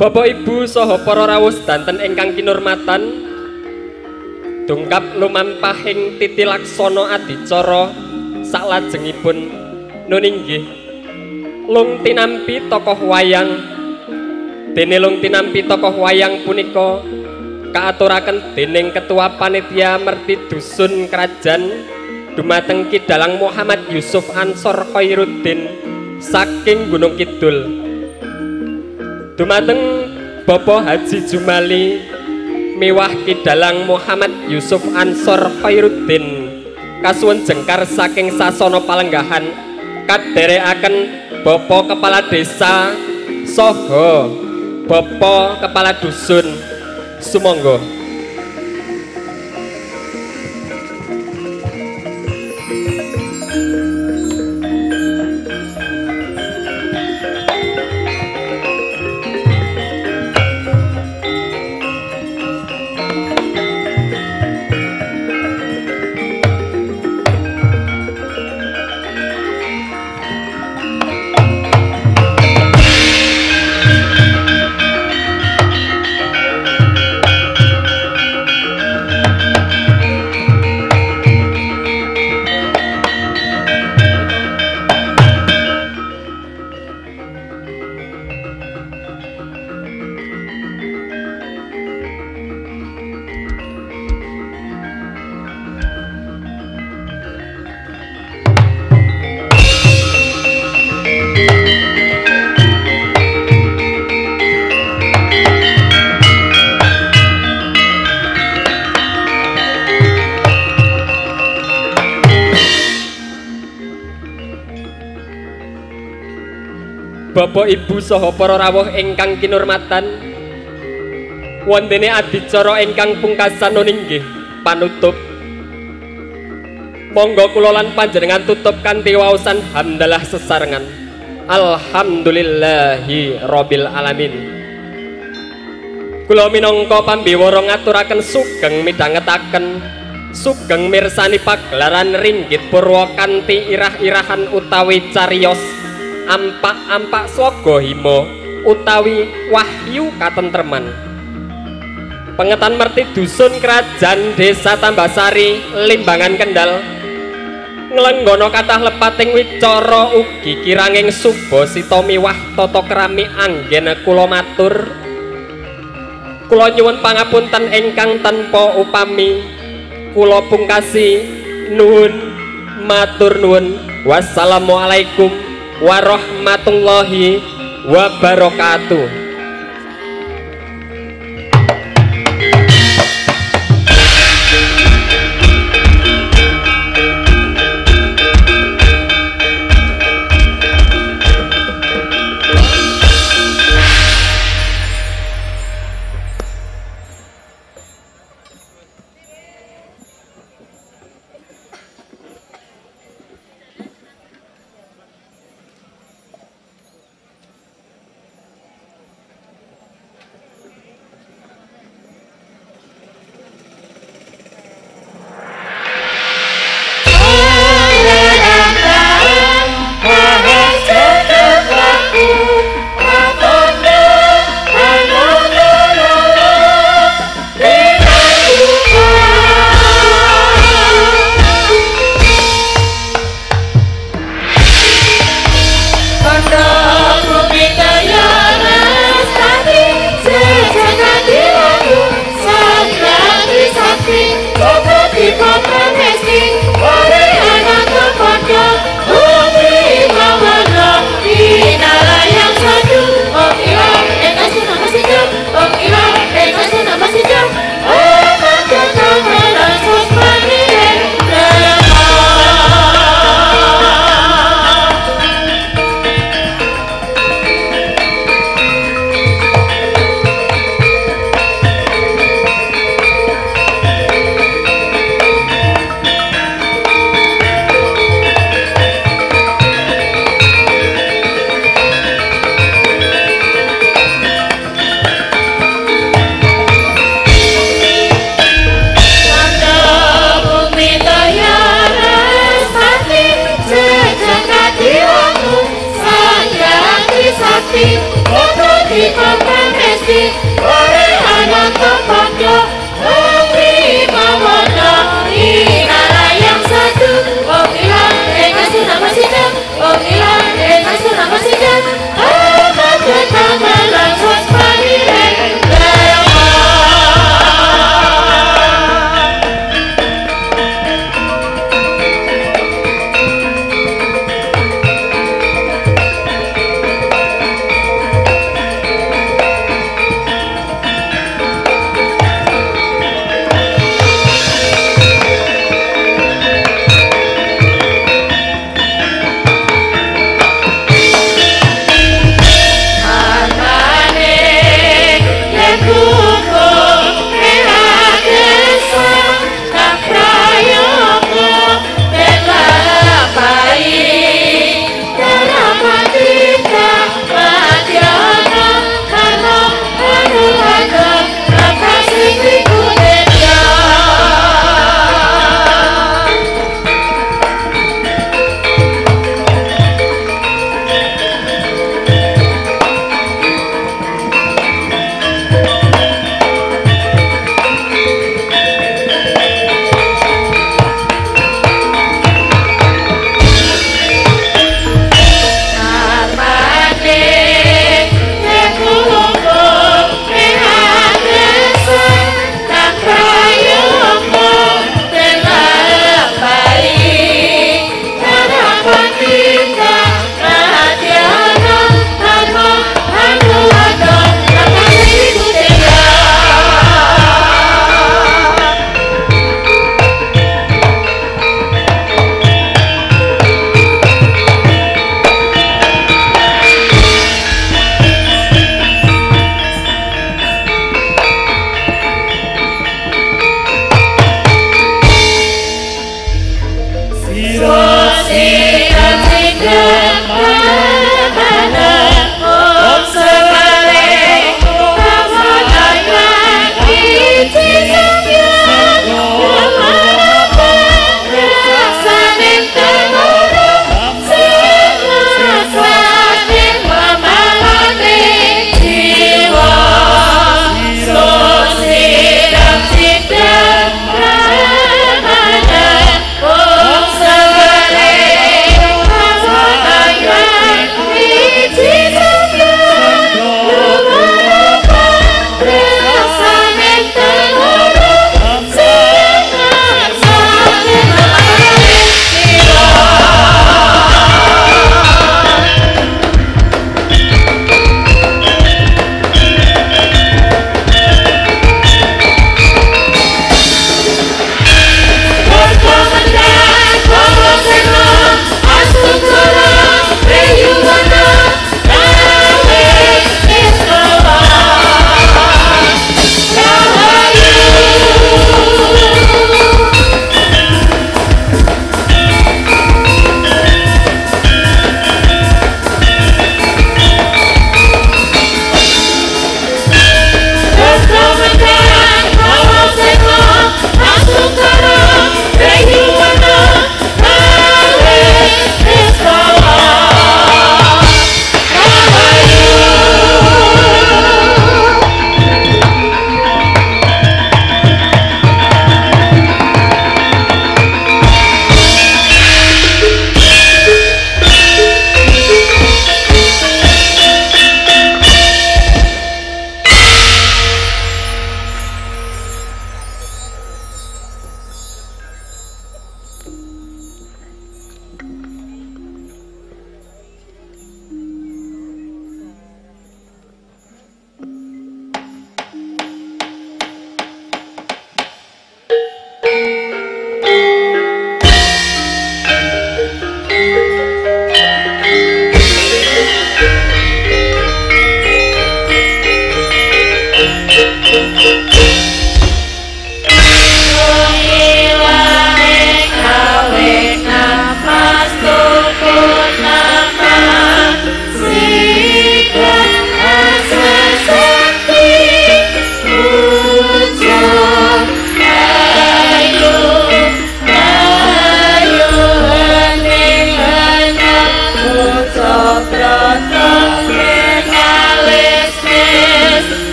Bapak Ibu saha para rawuh sedanten ingkang kinurmatan, dongkap lumampahing titi laksana adicara saklajengipun nun inggih lung tinampi tokoh wayang. Dene lung tinampi tokoh wayang punika kaaturaken dening Ketua Panitia Merti Dusun Krajan dumateng Ki Dalang Muhammad Yusuf Ansor Khairuddin saking Gunung Kidul. Dumateng Bapak Haji Jumali miwah Ki Dalang Muhammad Yusuf Ansor Khairuddin kasuwun jengkar saking sasana palenggahan kaderekaken Bapak Kepala Desa saha Bapak Kepala Dusun. Sumangga. Bapak Ibu saha para rawuh ingkang kinurmatan, wontene adicara ingkang pungkasan inggih panutup. Monggo kula lan panjenengan tutup kanthi waosan hamdalah sesarengan. Alhamdulillahi rabbil alamin. Kula minangka pambiwara ngaturaken sugeng midhangetaken sugeng mirsani pagelaran ringgit purwa kanthi irah-irahan utawi cariyos ampak-ampak swaga hima utawi wahyu katentreman. Pengetan merti dusun Krajan Desa Tambasari Limbangan Kendal nglenggono kathah lepating wicara ugi kiranging subasita miwah tata krami anggen kula matur. Kula nyuwun pangapunten ingkang tanpa upami. Kula pungkasi nuwun matur nuwun. Wassalamualaikum warahmatullahi wabarakatuh.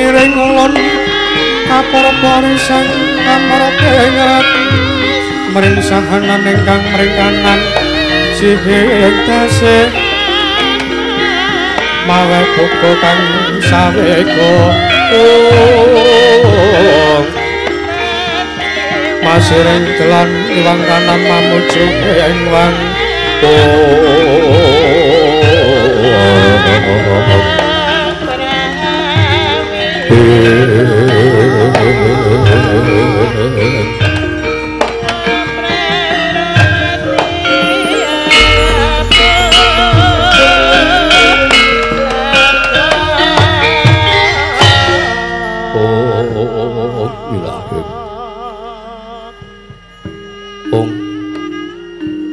Niring ulun kapara barisan kamara mring sahanan ingkang mringkanan sihing tasih mawe buka kang sawega masiring dalan iwang kanan mamuju ing wang.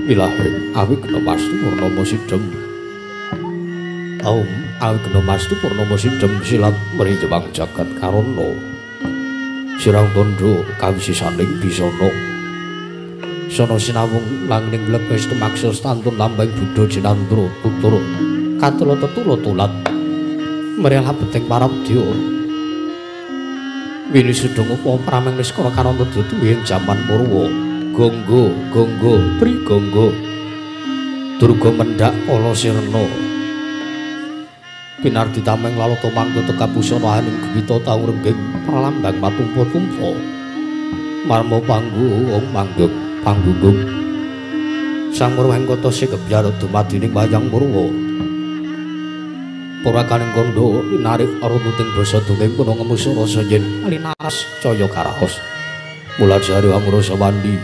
Ilahi awigna mastu purnama sidhem. Aum awigna mastu purnama sidhem silat mrejewang jagat karana. Sirang tandha kawisisaning bisana. Sana sinawung langning mlebes tumaksa stantun lambang buddha jinandra tutur katela tetula tulat. Mriyah beting parabdya. Wini sudung upa prameng niskara karana dudu ing jaman Purwa. Gonggo, gonggo, trigonggo. Durga mendhak kala sirna. Pinardi tameng lalata mangga tekabusana aning gwita taung rengging pralambang matumpa-tumpa. Marma panggung manggeng panggunggung. Sang Murwengkata sikebyar dumadining wayang Purwa. Purwakaning kandha linarik runuting basa dongeng kuna ngemusa rasa yen linaras caya karaos. Mula jare angrasa wandi.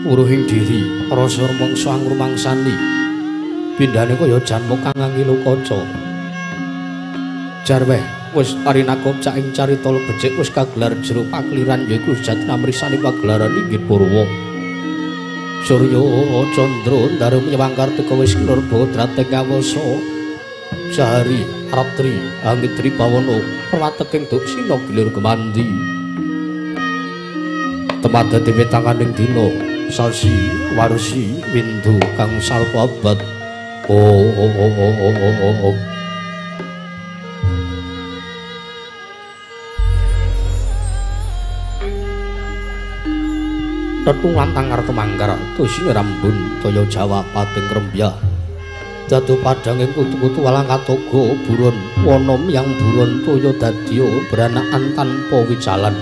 Wuruhing diri rasa rumangsa angrumangsani pindhane kaya janma kang ngilu kaca. Jarweh wis arinakop cak ing carita becik wis kagelar jero pakliran yaiku sejatine mrisani pagelaran inggih Purwa. Surya candra ndaru menyewang kartika wis kinurba drateng kawasa sahari ratri angidri bawana prateking duksina gilir kemandi. Temadati wetanganing dina sasi warsi windu kang salpa abad. Oh oh oh oh oh oh oh. Tetung lantangar tumanggar tusine rambun toya Jawa pating rembya dadu padhanging kutu-kutu walang katoga buron wana miyang buron toya dadya beranakan tanpa wijalan.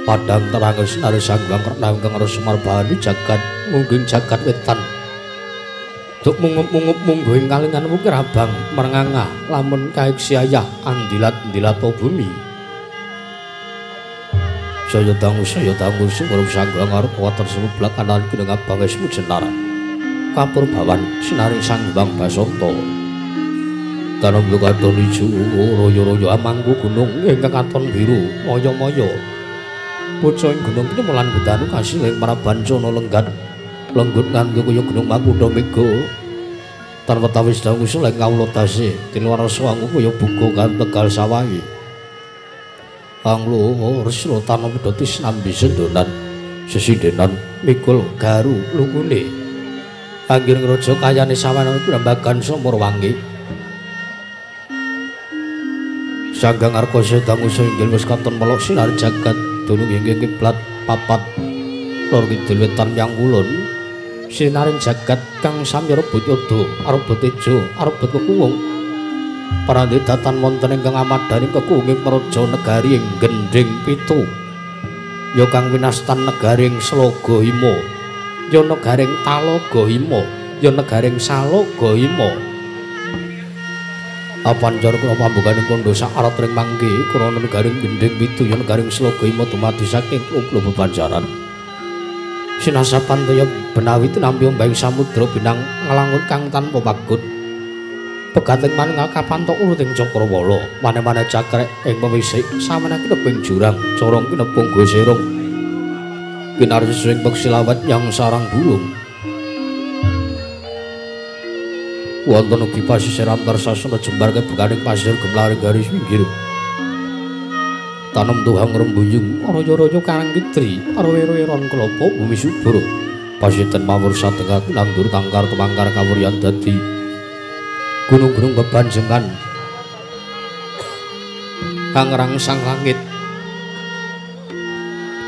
Padang terang sinar sanggang kerna ingkang resmarbani jagat mungging jagat wetan. Duk mungup-mungup mungguh ing kalingan wukir abang merenganga lamun kaiksiayah andilat-ndilat bumi. Saya dangu sumurup sanggang arep water semeblak kanan kineng abang esmu jenar. Kapur bawan sinari sanggang basanta. Tanem lukaton ijo royo-royo amangku gunung ingkang katon biru maya-maya. Puca ing gunung kinemelan bedanu kasil ing Prabancana lenggat lenggut nganggo kaya gunung Makutha Mega. Tan wetawis dangu suleng kawula dase tinuwarsa wangu kaya buka kan Tegal sawahi. Anglo resna tanah pedhoti sinambi sendonan sesindenan mikul garu lungune. Anggir ngraja kayane sawanan prambagan sumur wangi. Sanggang Arkosa dangu inggil wis katon melok sinar jagat dunung inggih kiblat papat lor kidul wetan yang kulon sinaring jagat kang sami rebut yodo arebut tejo arebut kekuwung parandhe datan wonten ingkang amadhaning kekuwunging praja negari ing Gendhing Pitu ya kang winastan negaring Sloga Hima ya negaring Talaga Hima ya negaring Salaga Hima. Apancar kula pambukaning kandha sak arat ring mangke krana negaring Gendhing Pitu ya negaring Sloga Hima dumadi saking klub bebanjaran. Sinasapan toya benawi tinampi ombeng samudra binang nglangut kang tanpa pagut. Pegating manunggal kapantok uruting cakrawala, mane-mane cakrek ing pewisik samene kineping jurang, corong kinepung goserong. Kinarsis ing peksi lawet yang sarang burung. Wonten ugi pasisir antar sasana jembar kebekaning pasir gemlaring garis pinggir. Tanem tuhang rembuyung raya-raya karang kitri, roe-roe ron kelapa bumi subur. Pasiten mawur satengah nandur tangkar tumangkar kawuryan dadi gunung-gunung bebanjengan. Kang rangsang langit.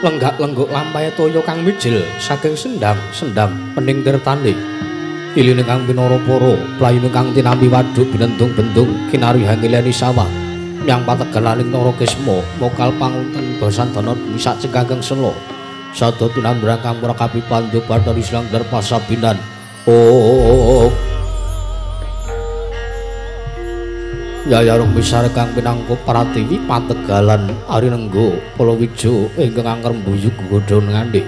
Lenggak-lengguk lampahe toya kang mijil saking sendang-sendang pening tirtane. Iline kang pinara para, playune kang tinampi waduk binendung-bendung kinari hangileni sawah. Myang pategalaning Narakisma, mokal pangunten basandana bumi sak cengkanging sela. Sada tinambrang kang prakapi pandu bathari slangdar pasabinan. Oh. Yayarung misar kang pinangkup pratiwi pategalan arinenggo Palawija ingkang angker mbuyug godhon ngandhe.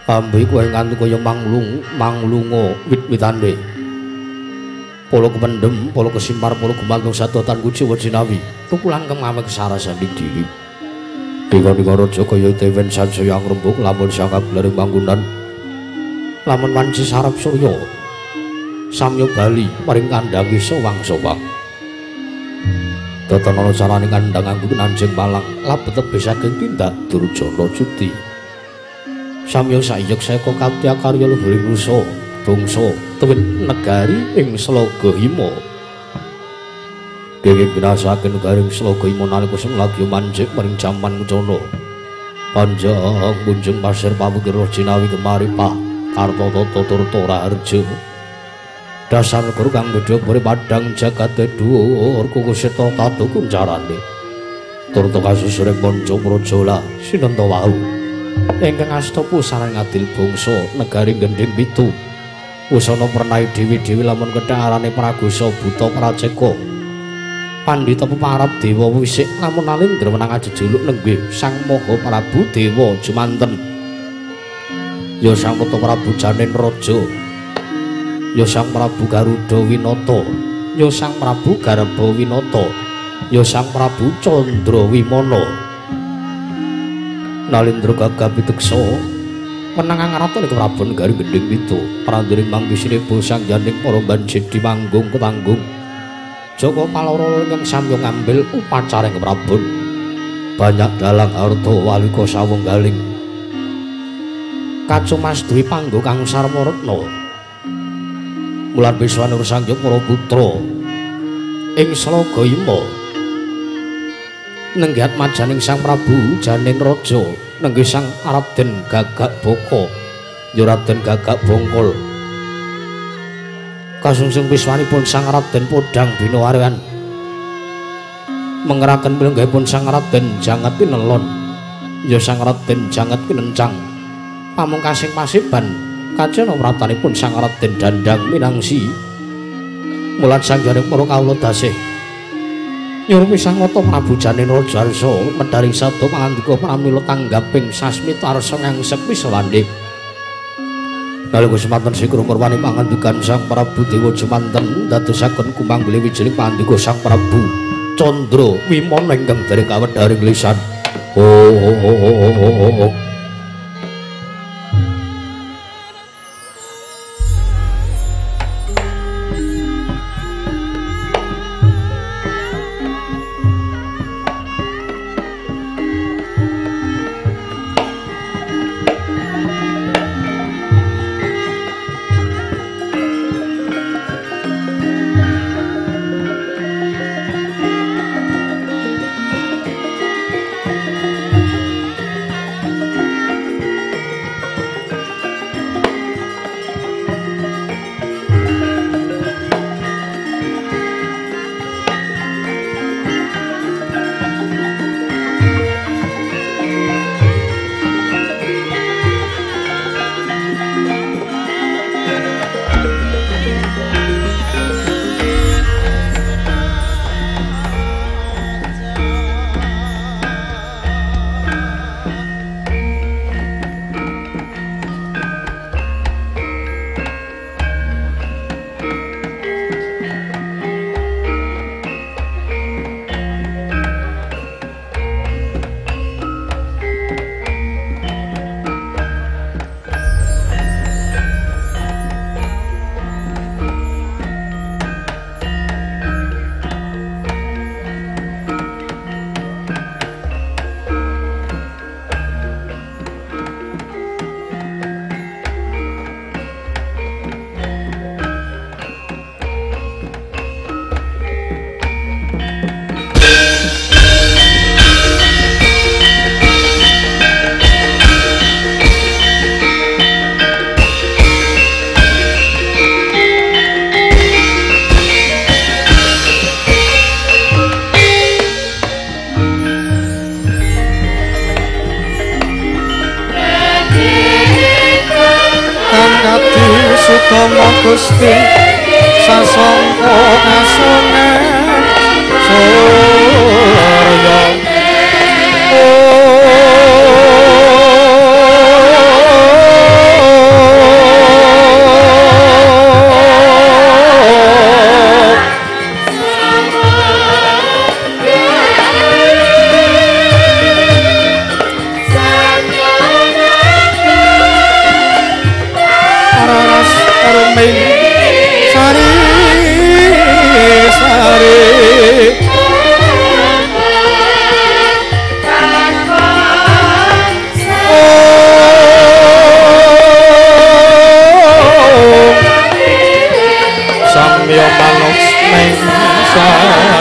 Ambe kuwi nganti kaya manglung manglunga wit-witane. Pala kependhem, pala kesimpar, pala gumantung sadotan kuciwa jinawi. Tukulan kemawek sarasaning diri. Dika-dika raja kaya dewen sansaya ngrembug lamun sangablaring panggonan. Lamun wanci sarap surya samya bali maring kandhange sowang-sowang. Tetanana carane kandhang anggo nanjing palang labet tebih saking tindak Durjana Cuti. Samya saiyek seka katya karya luhuring nusa bangsa tuwin negari ing Slaga Hima. Kenging binasaken garing Slaga Hima nalika lagi manjik maring jaman kucana. Panjang munjung pasir pawukir jinawi kemari pah karta tata turta raharja. Dasar negara kang gedhe puri padhang jagate dhuwur kukusita tatu kuncarane. Turta kasusuring manca praja sinenta wau. Ingkang asta pusaran ngadil bangsa negari Gendhing Pitu. Wusana pernai dewi-dewi lamun kethek arane Pragosa Buta Praceka. Pandhita peparap dewa wisik lamun Nalindra wenang ajejuluk nenggih Sang Maha Prabu Dewa Jumanten. Ya Sang Putra Prabu Janen Raja. Ya Sang Prabu Garuda Winata, ya Sang Prabu Garba Winata, ya Sang Prabu Candra Wimana. Nalindra gagah piteksa menang angraton ing Prabu Negari Gendhing Pitu. Prandiring manggisinipun sang janing para banjidi manggung ketanggung. Jaka Paloro ingkang samya ngambil upacara ing Prabon. Banyak dalang arta walika sawunggaling. Kacumas dwi panggo kang sarma retna. Mulan Wiswanur sanghyang para putra ing Slaga Hima nenggihat majaning Sang Prabu Janing Raja nenggih Sang Raden Gagak Baka ya Raden Gagak Bongkol kasungsung wiswanipun Sang Raden Podang Binawaryan mengeraken pilenggahipun Sang Raden Jangat Pinelon ya Sang Raden Jangat Pinencang pamungkasing pasiban kacana wratanipun Sang Raden Dandang Minangsi. Mulat sangjaring para kawula dasih nyurupi Sang Mata Prabu Janen Raja Arsa medharing sabda pangandika pramila tanggaping sasmita arsa ngangsep wiswande. Nalika semanten sikra murwani pangandikan Sang Prabu Dewa Jumanten dadosaken kumanggule wijiling pangandika Sang Prabu Candra Wimana ingkang dereng kawedharing lisan. Oh oh oh oh oh oh. Sutama Gusti sasongko kasungen surya. Sari sari samya manuk ming sarira.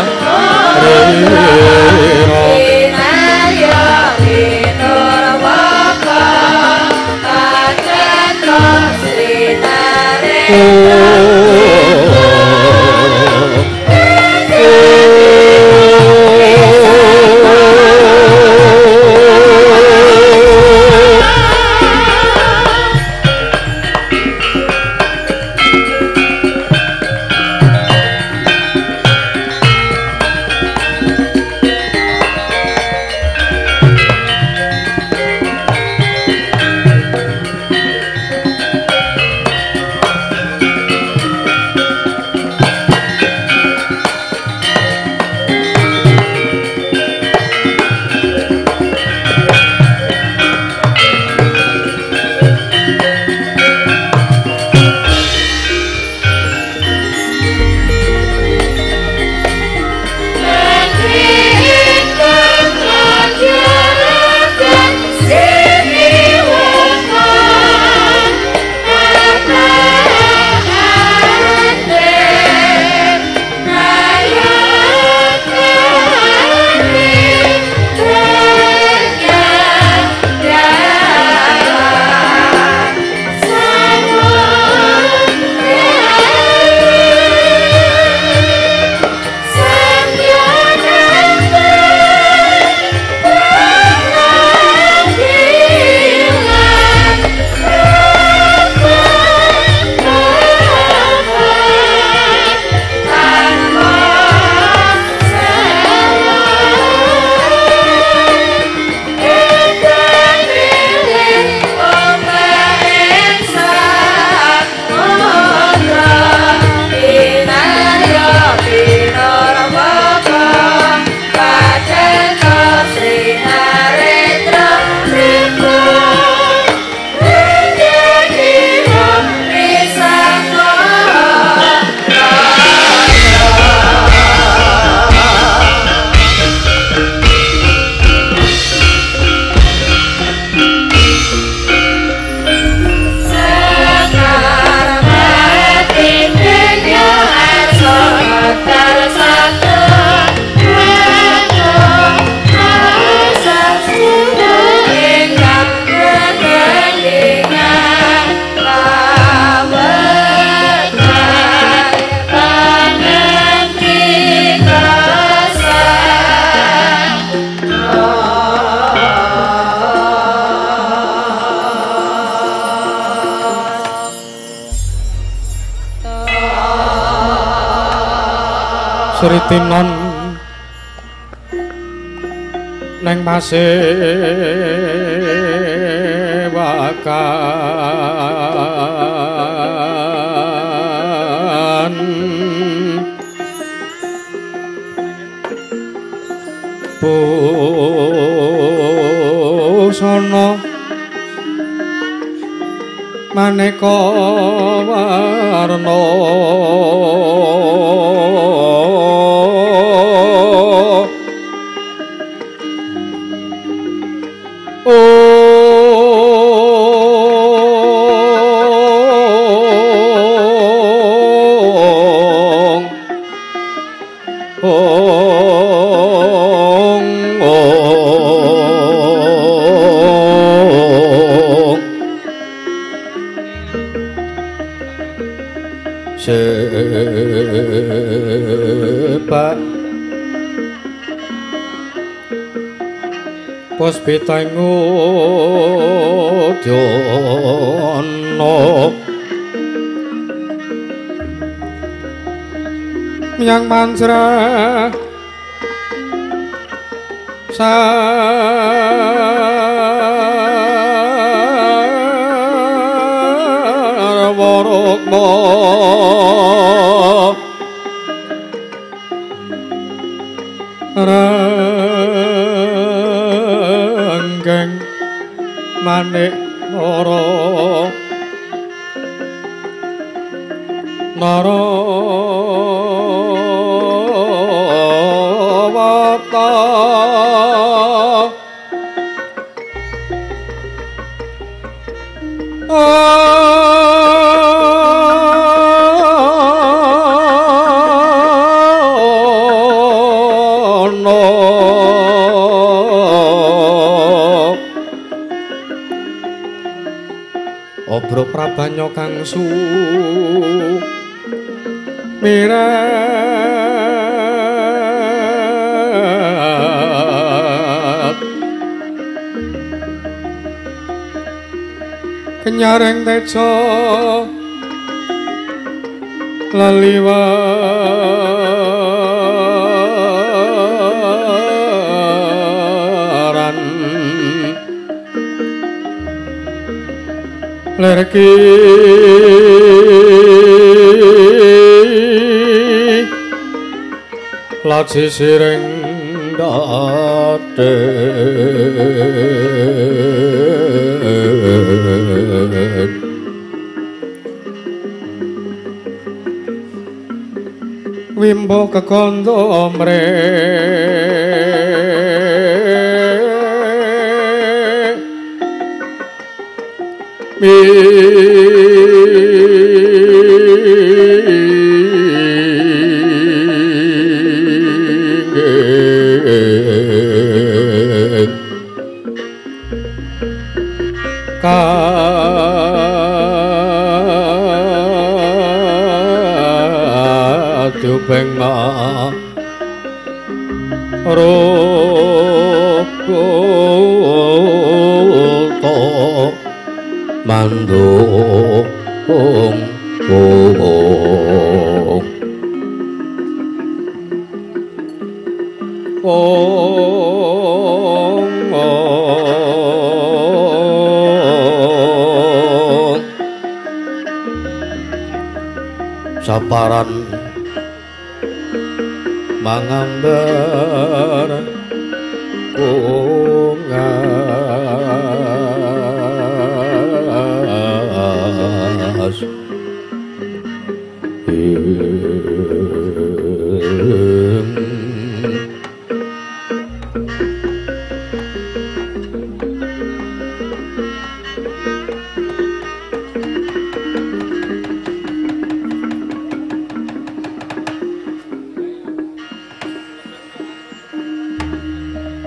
Sri Tinon neng pasewakan busana maneka warna. Sebab puspita ngudyana Menyang manjra sarwa rukma ranggeng manik nara nara wata Obro prabanya kang sumirat kenyaring teja leliwaran lerki laji siring date wimbo kekondo mre kadubeng rupa mandung ung saparan mangambar kungas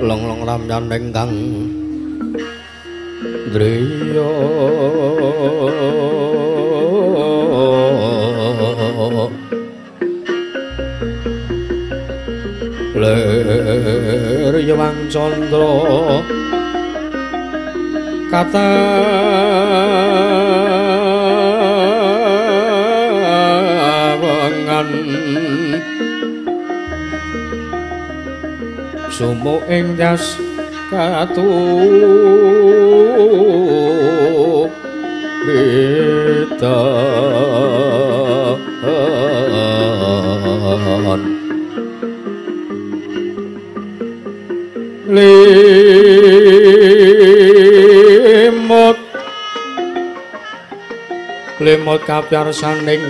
long-long ramyan ingkang driya lir Yewang Candra katawengan sumo ing jas katu witan limut limut kapyarsaning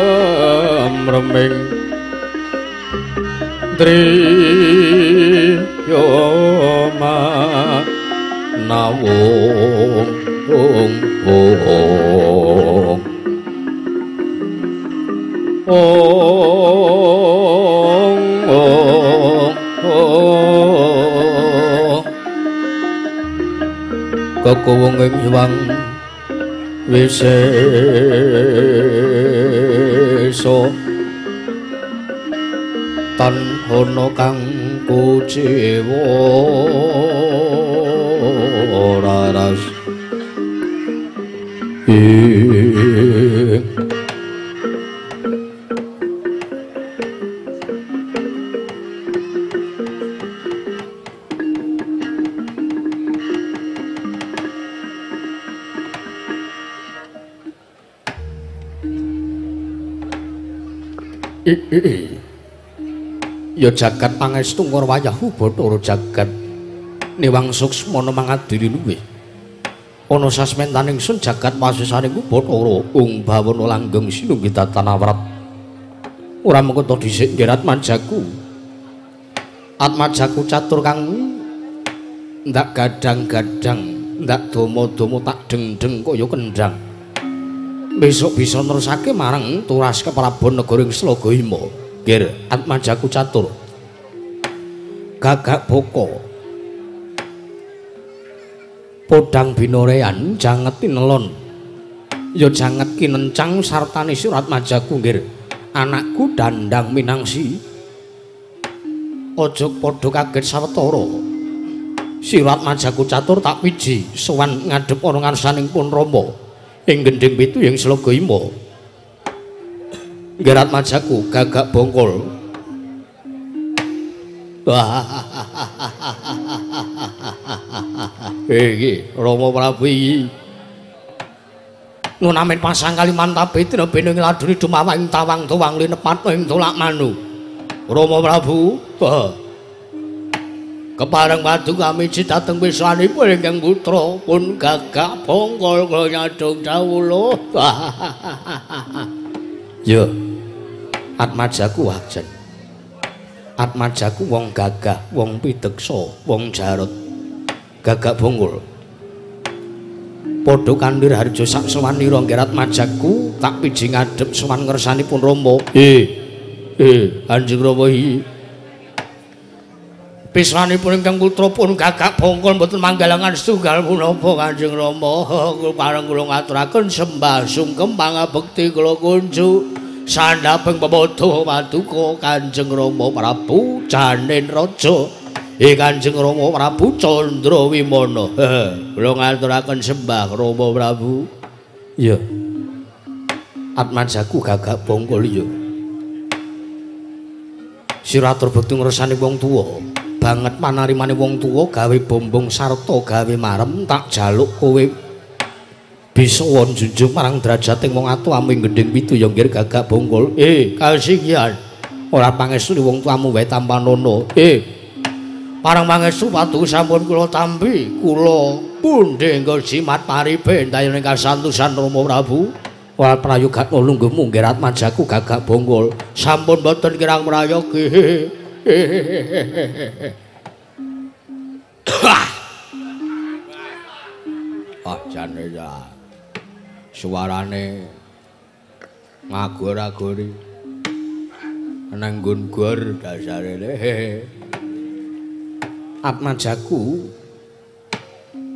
ram reming driya manawung ung ung ung kekuwung ing Hyang Wisesa. desa tan ana kang kuciwa raras Ya jagat pangestu ngurwayahu Bathara jagat niwang suksmana mangadili luwih ana sasmentaning sun jagat wasusaning Bathara ung bawana langgeng sinunggi datan awrat ora mengko to dhisik nggih Atmajaku. Atmajaku catur kang ndak gadang-gadang ndak dama-dama tak deng-deng kaya kendhang besok bisa nerusake marang turas keprabon negara ing Sloga Hima. Nggih Atmajaku catur gagak boko podang binorean janget tinelon ya janget kinencang sartane sira Atmajaku. Nggih anakku Dandang Minangsi aja padha kaget sawetara sira Atmajaku catur tak piji sowan ngadhep ana ngarsaning pun Rama ing gendhing pitu ing Sloga Hima. Nggih Atmajaku gagak bongkol. Iki Rama Prabu iki nunamin pasang Kalimantabe dina bene ngladuni dumawang ing tawang tuwang linepat ing tolak manu. Rama Prabu kepareng paduka miji dhateng wiswanipun ingkang putra pun gagak bongkol kula nyadong dawuh. Ya Atmajaku wajan Atmajaku wong gagah, wong pideksa, wong jarot gagak bongkol padha kanthi harja sak sewanira nggih Atmajaku tak piji ngadhep sowan ngersanipun Rama. Kanjeng Rama iki pisranipun ingkang putra pun gagak bongkol mboten manggalangan setunggal punapa Kanjeng Rama. Pareng kula ngaturaken sembah sungkem pangabekti kula kunjuk sandhaping pemodo paduka Kanjeng Rama Prabu Janin Raja. Kanjeng Rama Prabu Candra Wimana. Kula ngaturaken sembah Rama Prabu. Iya. Atmajaku gagak bongkol iya. Sira atur bekti ngresani wong tuwa. Banget panarimane wong tuwa gawe bombong sarta gawe marem tak jaluk kowe bisa njunjung marang derajating wong atuwa ing gendhing pitu ya nggih gagak bongkol. Kasihan ora pangestu wong tuamu wae tampanono. Parang pangestu padu sampun kula tampi kula pundhe nggo jimat paripe entayane kasantosan Rama Prabu. Ora prayoga lungguhmu nggih Atmajaku gagak bongkol sampun boten kirang prayogi. Ah jane ya suarane ngagor-agori nang nggon gor dasare. Atmajaku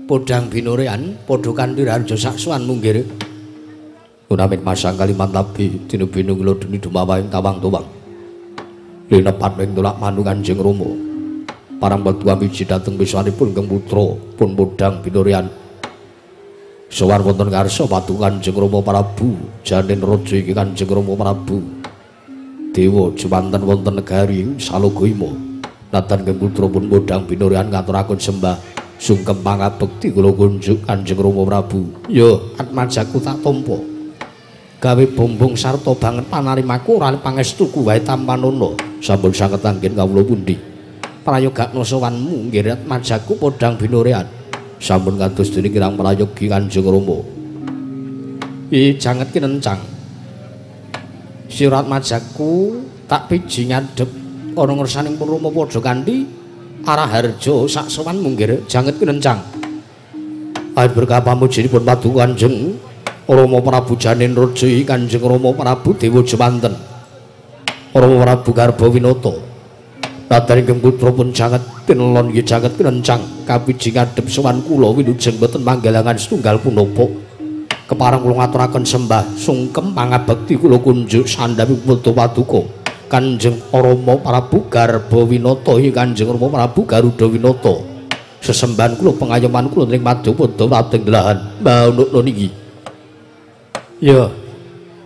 podang binorean padha kanthi harja saksuwan munggir unamin masang Kalimantabi dina binu nglodeni dumawahing tawang-tuwang linepat ing tolak manu Kanjeng Rama. Parang paduka miji dhateng wiswanipun ingkang putra pun podang binorean sowan wonten ngarsa paduka Kanjeng Rama Prabu Janin Raja iki Kanjeng Rama Prabu Dewa jumanten wonten negari Salaga Hima. Natan ingkang putra pun podang binorean ngaturaken sembah sungkem pangabekti kula kunjuk Kanjeng Rama Prabu. Ya Atmajaku tak tampa gawe bombong sarta banget panarimaku ora pangestuku wae tampanono sampun saged anggen kawula pundi prayogakna sowanmu nggih Atmajaku podang binorean sampun kados dene kirang prayogi Kanjeng Rama. Janget kinencang sira Atmajaku tak piji ngadhep ana ngersaning pun Rama padha kanthi arah harja sak sowan munggir janget kinencang. Ayo berkah pamujinipun paduka Kanjeng Rama Prabu Janin Raja Kanjeng Rama Prabu Dewa Jemanten Rama Prabu Garba Winata. Nadyan ingkang putra pun janget tinelon nggih janget kinencang kapiji ngadhep sowan kula wilujeng boten manggalangan setunggal punapa. Kepareng kula ngaturaken sembah sungkem pangabekti kula kunjuk sandhapi putra paduka Kanjeng Rama Prabu Garbawinata ing Kanjeng Rama Prabu Garuda Winata. Sesembahan kula pengayoman kula ing madyapada wabdeng delahan mbaunukna niki. Ya,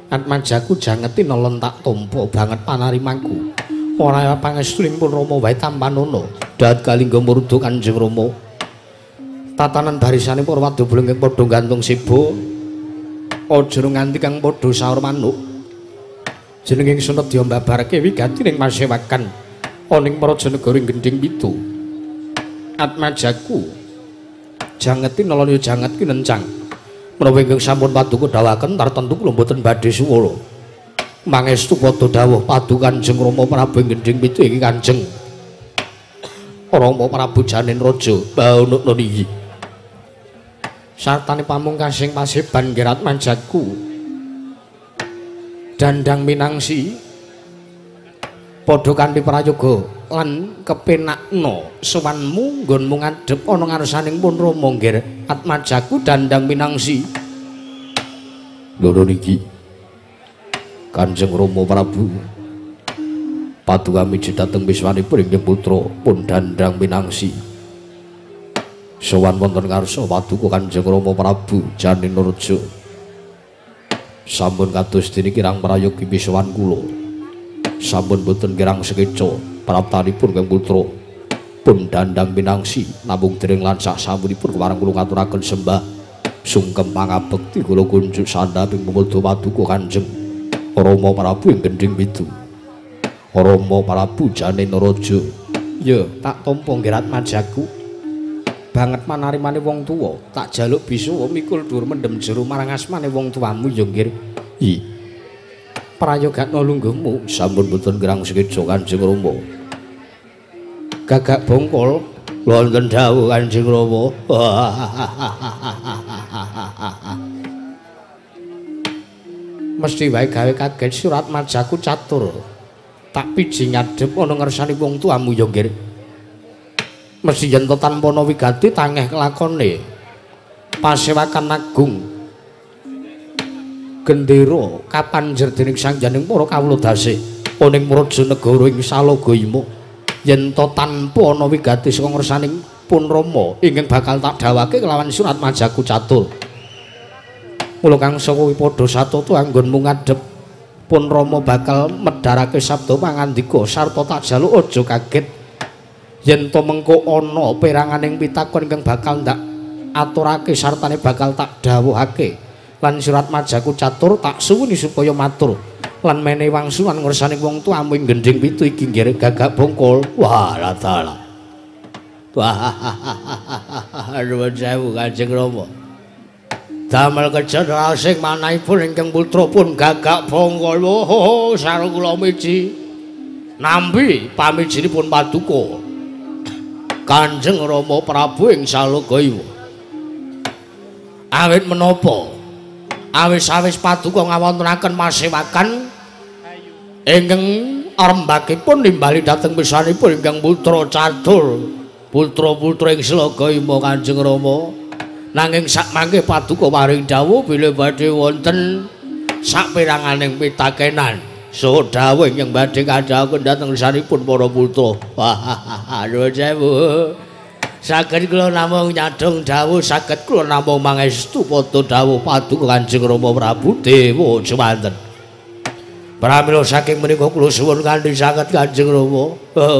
atmajaku jangeti nelen tak tampa banget panarimanku. Ora pangestuning pun Rama wae tampanana. Dahat kalingga murda Kanjeng Rama. Tatanan barisane para wadya ingkang padha gantung siba. Aja nganti kang padha saur manuk. Jeneng ingsun nedya mbabarke wigati ning masewakan ana ing praja negara Gendhing Pitu. Atmajaku jangeti nalanya janget ki nencang. Menawa ingkang sampun paduka dawuhaken tartemtu kula mboten badhe suwala. Mangestu padha dawuh paduka Kanjeng Rama Prabu Gendhing Pitu iki Kanjeng Rama Prabu Janen Raja baunukna niki. Sartane pamungkasing paseban nggih atmajaku Dandang Minangsi padha kanthi prayoga lan kepenakna sowanmu nggonmu ngadhep ana ngarsaning pun Rama nggih atmajaku Dandang Minangsi. Loro niki Kanjeng Rama Prabu paduka miji dhateng wiswanipun ingkang putra pun Dandang Minangsi. Sowan wonten ngarsa paduka Kanjeng Rama Prabu Janen Raja. Sampun kados dene kirang prayogi sowan kula. Sampun boten kirang sekeca praptanipun kang putra pun Dandang Minangsi namung dereng lan sak sampunipun kepareng kula ngaturaken sembah sungkem pangabekti kula kunjuk sandhaping pamudya paduka Kanjeng Rama Prabu ing Gendhing Pitu. Rama Prabu Janen Raja. Ya, tak tampa nggih atmajaku. Banget manarimane wong tuwa, tak jaluk bisa mikul dhuwur mendem jero marang asmane wong tuamu ya nggih. I. Prayogakna lungguhmu sampun boten kirang sekeca Kanjeng Rama. Gagak bongkol wonten dawuh Kanjeng Rama. Mesti wae gawe kaget surat majaku catur. Tak piji ngadhep ana ngersani wong tuamu ya nggih. Mesti yen to tanpa ana wigati tangeh kelakone pasewakan agung gendera kapanjer dening sangjaning para kawula dasih ana ing praja negara ing Salaga Ima. Yen to tanpa ana wigati saka ngersaning pun Rama ingkang bakal tak dawake kelawan surat majaku catur. Mula kang saka kuwi padha satata anggonmu ngadhep pun Rama bakal medharake sabda pangandika sarta tak jaluk aja kaget yen to mengko ana peranganing pitakon ingkang bakal ndak aturake sartane bakal tak dawuhake lan surat majaku catur tak suwuni supaya matur lan menehi wangsulan ngersani wong tuamu ing Gendhing Pitu iki nggih gagak bongkol. Wah la taala. Wah nuwun sewu Kanjeng Rama. Damel kejan sing manahipun ingkang putra pun gagak bongkol. Oh sareng kula miji nampi pamijinipun paduka Kanjeng Rama Prabu ing Salaga Iwa. Awit menapa awis-awis paduka ngawontenaken masewakan ingkang rembagipun nimbali dhateng pisanipun ingkang putra catur putra-putra ing Slaga Ima Kanjeng Rama. Nanging sakmangke paduka paring dawuh bilih badhe wonten saperanganing pitakenan saha dawuh ingkang badhe kandhakaken dhateng sanipun para putra. Wah, nuwun sewu. Saged kula namung nyadhong dawuh, saged kula namung mangestu padha dawuh paduka Kanjeng Rama Prabu Dewa Jewanten. Pramila saking menika kula suwun kanthi sanget Kanjeng Rama,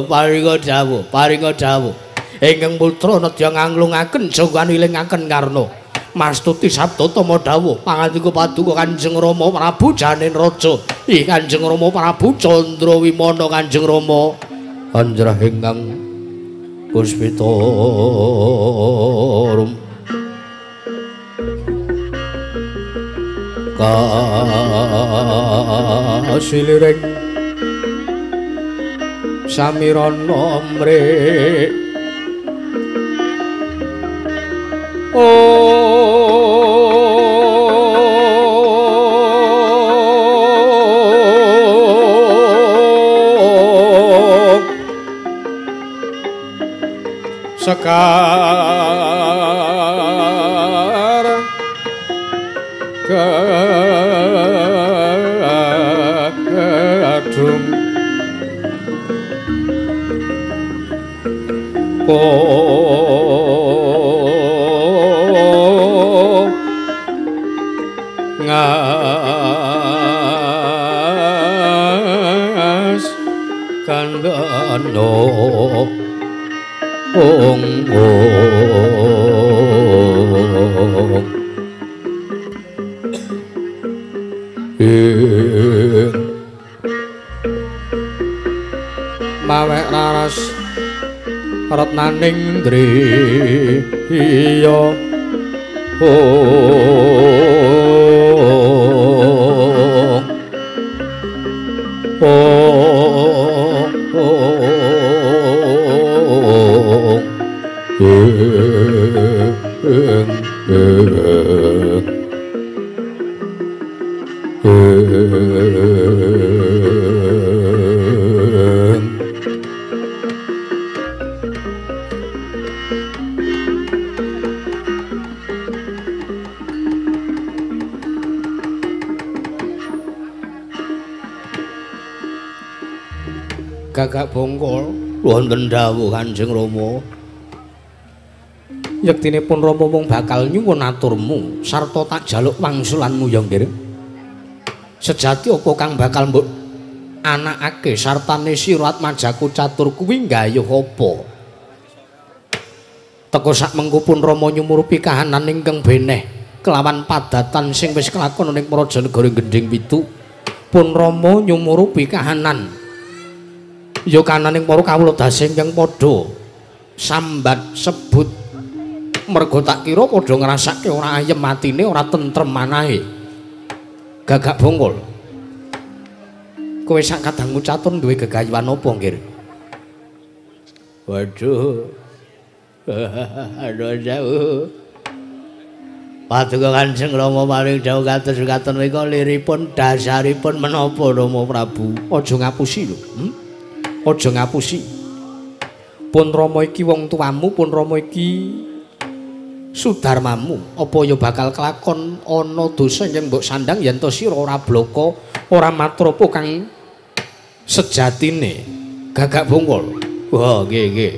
paringa dawuh, paringa dawuh. Ingkang putra nedya nganglungaken janggan ilingaken karna. Mastuti sabda tama dawuh pangandika paduka Kanjeng Rama Prabu Janen Raja. Ih Kanjeng Rama Prabu Candra Wimana Kanjeng Rama. Anjrah ingkang puspita rum kasiliring samirana mrih Sekar Adung ngas kandhano ong ong mawek raras retnaning driya Gagak Bongkol wonten dawuh Kanjeng Rama. Yektine pun Rama mung bakal nyuwun aturmu sarta tak jaluk wangsulanmu ya nggih. Sejati apa kang bakal mbok anakake sartane sira Atmajaku Catur kuwi nggayuh apa? Teka sak mengko pun Rama nyumurupi kahanan ingkang beneh kelawan padatan sing wis kelakon ning Praja Negara Gendhing Pitu. Pun Rama nyumurupi kahanan ya kananing para kawula dasa ingkang padha sambat sebut merga tak kira padha ngrasake ora ayem atine ora tentrem manahe. Gagak Bongkol, kowe sak kadangmu Catur duwe gegayuhan apa nggih? Waduh, aduh jauh. Paduka Kanjeng Rama paring dawuh kados mekaten menika liripun dasaripun menapa Rama Prabu? Aja ngapusi lho. Aja ngapusi. Pun Rama iki wong tuamu, pun Rama iki sudarmamu. Apa ya bakal kelakon ana dosa yen mbok sandang yen to sira ora blaka, ora matur apa kang sejatine. Gagak Bongkol. Wah, nggih nggih.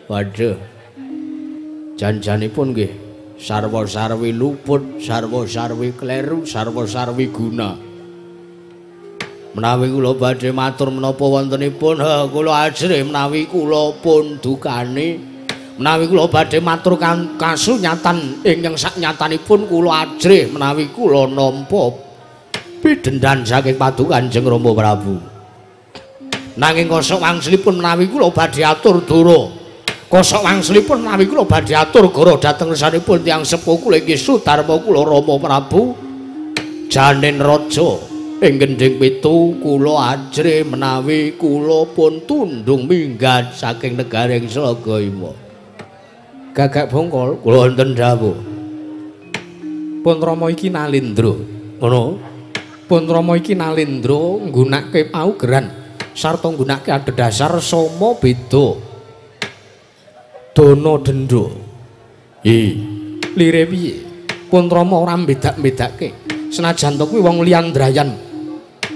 Waduh. Jan-janipun nggih sarwa-sarwi luput, sarwa-sarwi kleru, sarwa-sarwi guna. Menawi kula badhe matur menapa wontenipun, kula ajrih menawi kula pun dukani. Menawi kula badhe matur kasunyatan ingkang saknyatanipun kula ajrih menawi kula nampa pidhendan saking Paduka Kanjeng Rama Prabu. Nanging kosok wangsulipun menawi kula badhe atur dura. Kosok wangsulipun menawi kula badhe atur goro dhateng ngersanipun tiyang sepuh kula inggih Sudarma kula Rama Prabu Janen Raja ing Gendhing Pitu kula ajrih menawi kula pun tundung minggat saking negaring Slagaima. Gagak Bongkol, kula wonten dawuh. Pun Rama iki Nalendra, ngono. Pun Rama iki Nalendra nggunakake paugeran sarta nggunakake adhedhasar sama beda dana denda. Lire piye? Pun Rama ora mbedak-mbedake. Senajan to kuwi wong liyan drayan.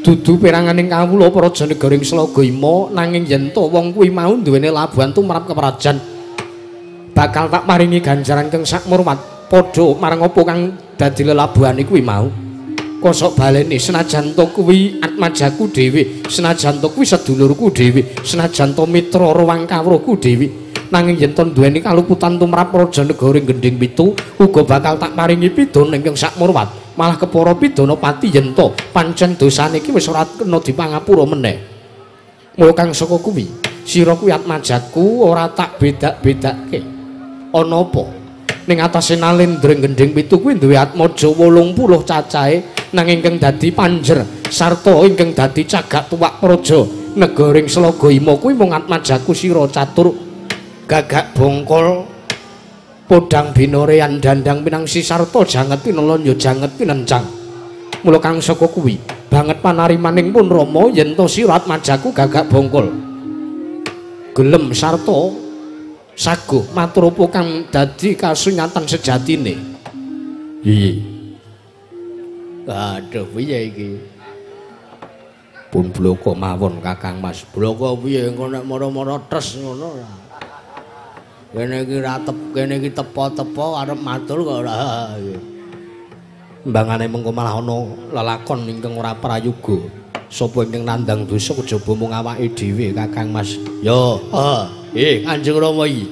Dudu peranganing kawula praja negaring Slagaima, nanging yen to wong kuwi mau duweni labuhan tumrap keprajan bakal tak paringi ganjaran kang sakmurwat padha marang apa kang dadi lelabuhane kuwi mau. Kosok balene senajan to kuwi atmajaku dhewe, senajan to kuwi sedulurku dhewe, senajan to mitra ruwang kawruhku dhewe, nanging yen to duweni kaluputan tumrap praja negara Gendhing Pitu uga bakal tak paringi pidana ingkang sakmurwat. Malah kepara pidana pati yen to pancen dosane iki wis ora kena dipangapura meneh. Mula kang saka kuwi sira kuwi atmajaku ora tak bedak-bedake. Ana apa? Ning atase Nalendra Gendhing Pitu kuwi duwe atmaja 80 cacahe, nanging ingkang dadi panjer sarta ingkang dadi cagak tuwak praja negaring Slagaima kuwi mung atmajaku sira Catur. Gagak Bongkol podang binorean dandang pinangsi sarta janget pinelon ya janget pinencang. Mula kang saka kuwi banget panarimaning pun Rama yen to sira atmajaku Gagak Bongkol gelem sarta saguh matur apa kang dadi kasunyatan sejatine. Iya. Aduh piye iki? Pun bloko mawon Kakang Mas. Bloko piye engko nek mara-mara tes ngono ora. Kene iki ra tep, kene iki tepo-tepo arep matur kok ora. Mbangane mengko malah ana lelakon ingkang ora prayoga. Sapa ingkang nandhang dosa kejaba mung awake dhewe Kakang Mas. Yo, Kanjeng Rama iki.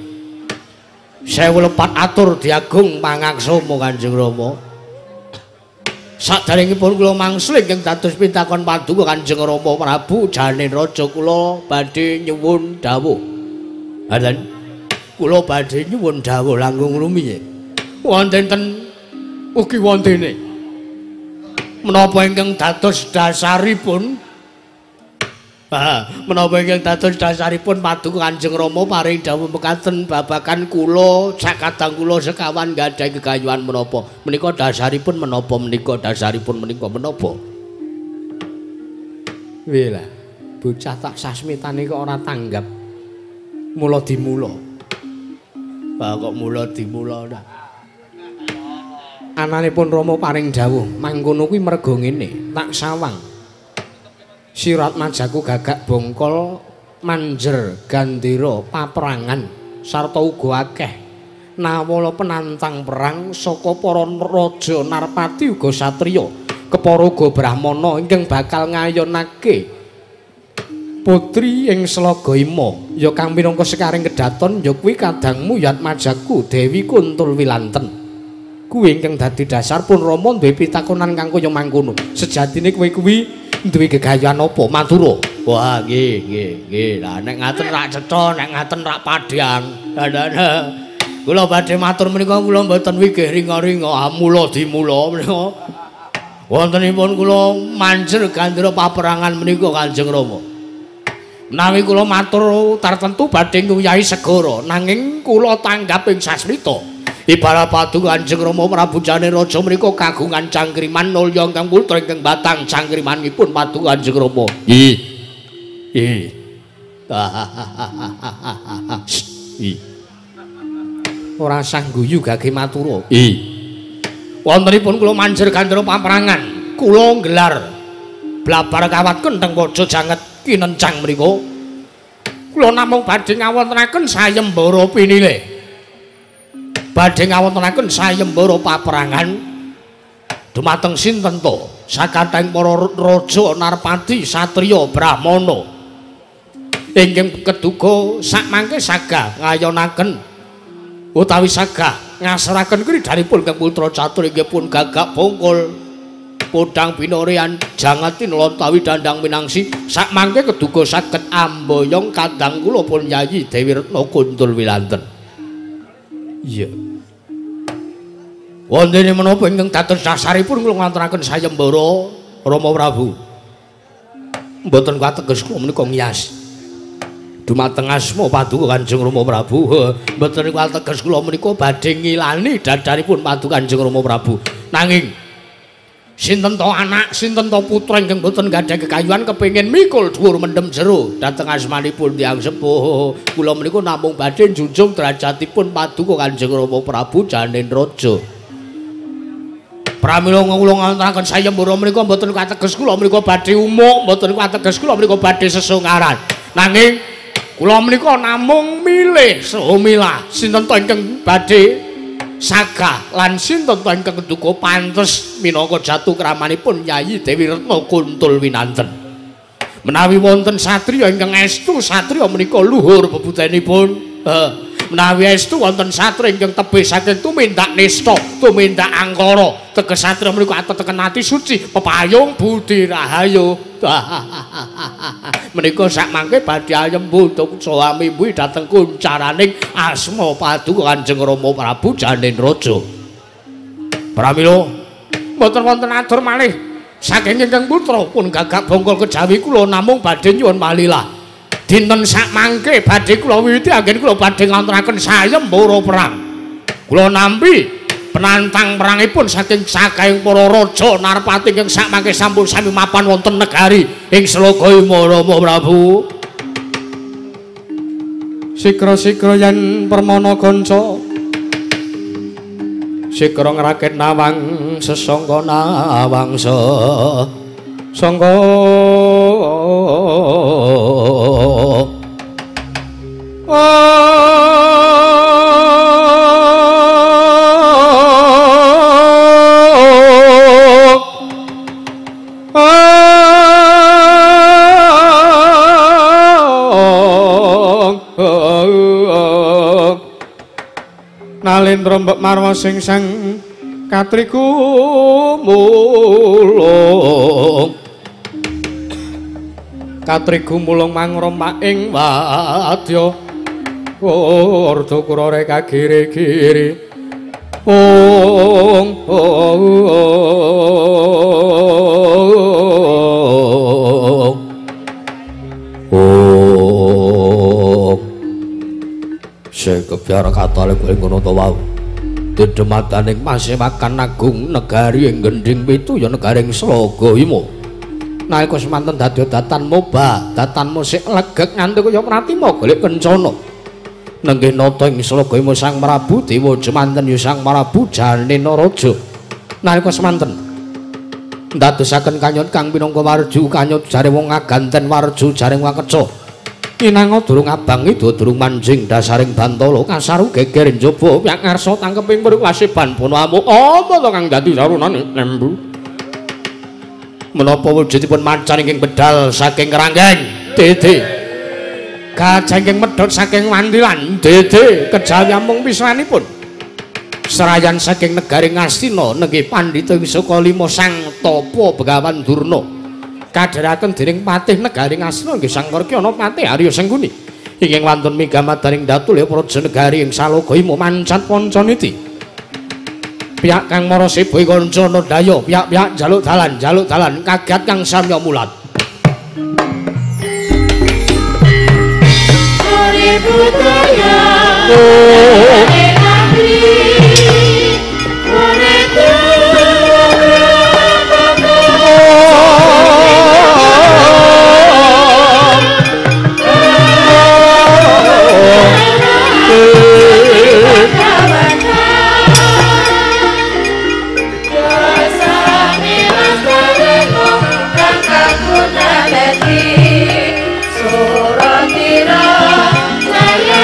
Sewu lepat atur diagung pangaksama Kanjeng Rama. Saderengipun kula mangsul ingkang dados pitakon paduka Kanjeng Rama Prabu jane raja kula badhe nyuwun dawuh. Haten. Kula badhe nyuwun dawuh langkung rumiyin. Wonten ten ugi wontene. Menapa ingkang dados dasaripun? Menapa ingkang dados dasaripun paduka Kanjeng Rama paring dawuh mekaten babagan kula sakadang kula sekawan gadhahi gegayuhan menapa? Menika dasaripun menapa menika dasaripun menika menapa? Wela, bocah tak sasmitane kok ora tanggap. Mula dimula. Kok mula dimula ora? Ananipun Rama paring dawuh mangkono kuwi merga ngene, tak sawang. Sirat majaku gagak bongkol manjer gandera paperangan sarta uga akeh nawala penantang perang saka para raja narpati uga satriya kepara uga brahmana ingkang bakal ngayonake putri ing Slaga Ima ya kang minangka sekaring kedaton ya kuwi kadangmu Yatmajaku Dewi Kuntul Wilanten kuwi ingkang dadi dasar pun Rama duwe pitakonan kang kaya mangkono sejatine kowe kuwi duwe gegayan apa matura? Wah nggih nggih nggih. Lah nek ngaten rak cetha, nek ngaten rak padhang. Lah kula badhe matur menika kula mboten wigih ringa-ringa, mula dimula menika. Wontenipun kula manjer gandra paperangan menika Kanjeng Rama. Menawi kula matur tartentu badhe nguyahi segara, nanging kula tanggap ing sasmita. Ibarat paduka Kanjeng Rama Prabu jane raja menika kagungan cangkriman nulya ingkang putra ingkang batang cangkrimanipun paduka Kanjeng Rama. Nggih. Nggih. Nggih. Ora sah guyu gage matura. Nggih. Wontenipun kula manjer gandra paperangan, kula nggelar blabar kawat kentheng waja janget kinencang mriku. Kula namung badhe ngawontenaken sayembara pinilih. Badhe ngawontenaken sayembara paperangan dumateng sinten to sakathahing para raja narpati satriya brahmana ingkang keduga sakmangke sagah ngayonaken utawi sagah ngasraken kridhanipun kang putra catur inggih pun gagak bongkol podang binorean jangatin lontawi dandang minangsi sakmangke keduga saged amboyong kadang kula pun Yayi Dewi Retna Kuntul Wilanten. Iya. Wontene menapa ingkang dados dasaripun kula nganturaken sayembara Rama Prabu. Mboten kateges kula menika ngiyas. Dumateng asma paduka Kanjeng Rama Prabu. Mboten kateges kula menika badhe ngilani dadaripun paduka Kanjeng Rama Prabu. Nanging sinten to anak, sinten to putra ingkang boten gadhah kekayuan kepengin mikul dhuwur mendem jero dhateng asmanipun tiyang sepuh. Kula menika namung badhe njunjung derajatipun paduka Kanjeng Rama Prabu janen raja. Pramila kula ngantaraken sayembara menika mboten kateges kula menika badhe umuk, mboten kateges kula menika badhe sesungkaran. Nanging kula menika namung milih saha milah sinten to ingkang badhe sagah lan sinten to ingkang keduga pantes minangka jatuh kramanipun Yayi Dewi Retna Kuntul Winanten. Menawi wonten satriya ingkang estu satriya menika luhur bebutenipun. Menawi estu wonten satriya ingkang tebih saking tumindak nista, tumindak angkara, teges satriya menika ateteken ati suci, pepayung budi rahayu. Menika sakmangke badhe ayembu saha mimbuhi dhateng kuncaraning asma paduka Kanjeng Rama Prabu janen raja. Pramila mboten wonten atur malih saking ingkang putra pun gagak bongkol kejawi kula namung badhe nyuwun malilah. Dinten sakmangke badhe kula wiwiti anggen kula badhe nganturaken sayembara perang. Kula nampi penantang perangipun saking sakahing para raja narpati ingkang sakmangke sampun sami mapan wonten negari ing Slaga Ima Rama Prabu. Sikra-sikra yen permana kanca Sikra ngrakit nawang sesangka nawang sesangka. Nalendra mbok marwa sing sang katriku mulung, katriku mulung mangroma ing wadya ordo kurore kagiri-giri. Ong ong ong sing kebyar katale kowe ngono to wau. Dedemadaning masewakan agung negari ing Gendhing Pitu ya negaring Slaga Hima. Nalika semanten dadi datan moba, datan musik legek nganti kaya pratima golek kencana. Nenggih nata ing Slaga Hima Sang Prabu Dewa jemanten ya Sang Prabu Janena Raja. Nalika semanten ndadosaken kanyut kang minangka warju kanyut jare wong ngaganten warju jare wong keca. Inanga durung abang ida durung manjing dasaring bantala kasaru geger njaba pihak ngarsa tangkeping mruk wasiban bono amuk apa to kang dadi sarunane lembu menapa wujudipun macan ingkang bedal saking kerangkeng dede gajah ingkang medhot saking wantilan dede kejawi amung pisranipun serayan saking negari Ngastina nenggih pandhita ing Sukalima Sang Tapa Begawan Durna kadheraken dening patih negari Ngastina nggih Sang Karkyana patih Arya Sengkuni ingkang wantun migamadaning datulya praja negari ing Salaga Hima mancat pancaniti. Pihak kang mara seba kancana daya, pihak-pihak njaluk dalan, njaluk dalan kaget kang samya mulat. Budaya Surah Tira Jaya.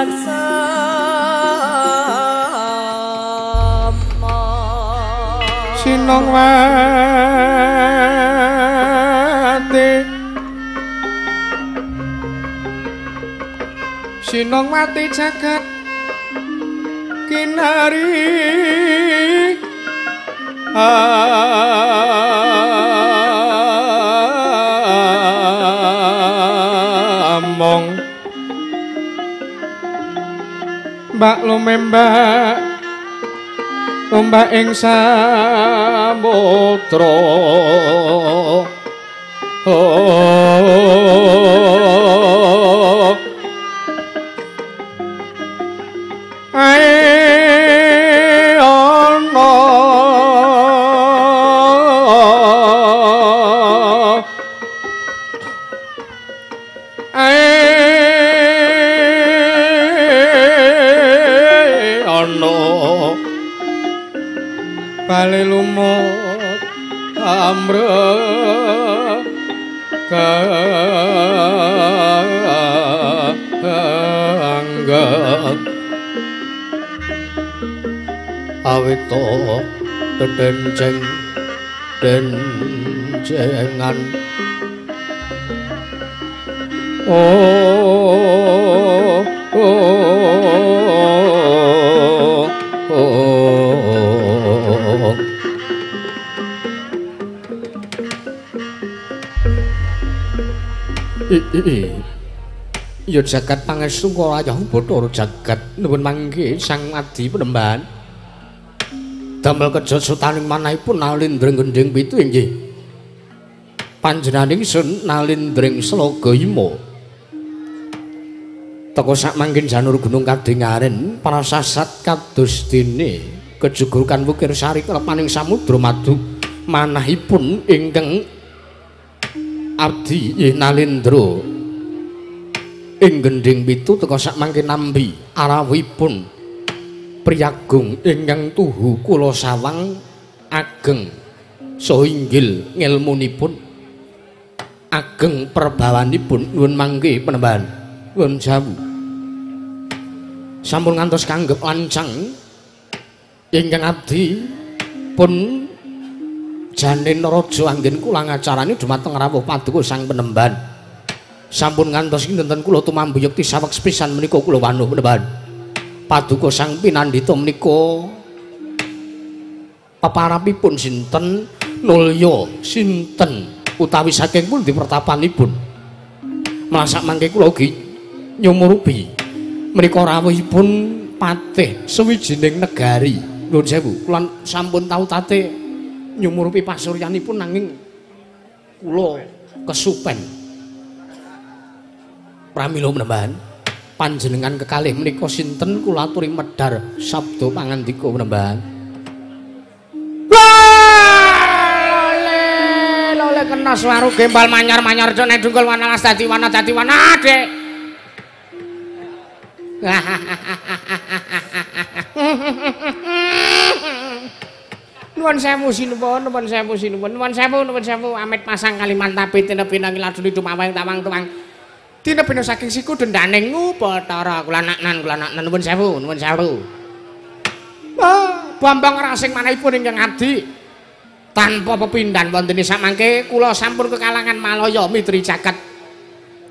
laksama. Sinongwati Sinongwati jagat kinari among mbak lumembak ombak ing samudra. Ae ana ae ana bali lumut amre kanggeng awita dedenceng dencengan. Oh, oh, oh, oh. Ya jagat pangestu kaya Bathara jagat nuwun mangke Sang Adi Penemban. Damel kejot sutaning manahipun nalindring gendhing pitu inggih. Panjenenganing sun nalindring Slaga Ima. Teka sak mangkin janur gunung kadingaren prasasat kados dene kejugurukan wukir sari kelepaning samudra madu manahipun ingkang abdi inggih nalindra ing gendhing pitu teka sak mangke nampi arawuhipun priyagung ingkang tuhu kula sawang ageng saha inggil ngelmunipun ageng perbawanipun nuwun mangke penemban nuwun sewu sampun ngantos kanggep lancang ingkang abdi pun janen raja anggen kula ngacarani dumateng rawuh paduka sang penemban. Sampun ngantos kinten kula tumambu yekti saweg sepisan menika kula wanuh penemban. Paduka sang pinandhita menika peparapipun sinten nulya sinten utawi saking pundi pertapanipun. Mlasak mangke kula ugi nyumurupi menika rawuhipun patih sawijining negari. Nuwun sewu, kula sampun tau tate nyumurupi pasuryanipun nanging kula kesupen. Pramila penemban panjenengan kekalih menika sinten kula aturi medhar sabda pangandika penemban. Lole lole kena swaru gembal manyar-manyar jone dungkul wanalas dadi wana dadi wana Dik. Nuwun sewu sinuwun, nuwun sewu sinuwun, nuwun sewu, nuwun sewu amit pasang Kalimantabe tinebinang laduni dumawang tawang tuwang. Tinebina saking siku dendaning Bathara kula naknan kula naknan nuwun sewu, nuwun sewu. Ah, Bambang Rasing manahipun ingkang abdi tanpa pepindhan wonten samangke kula sampun kekalangan Malaya mitri jagat.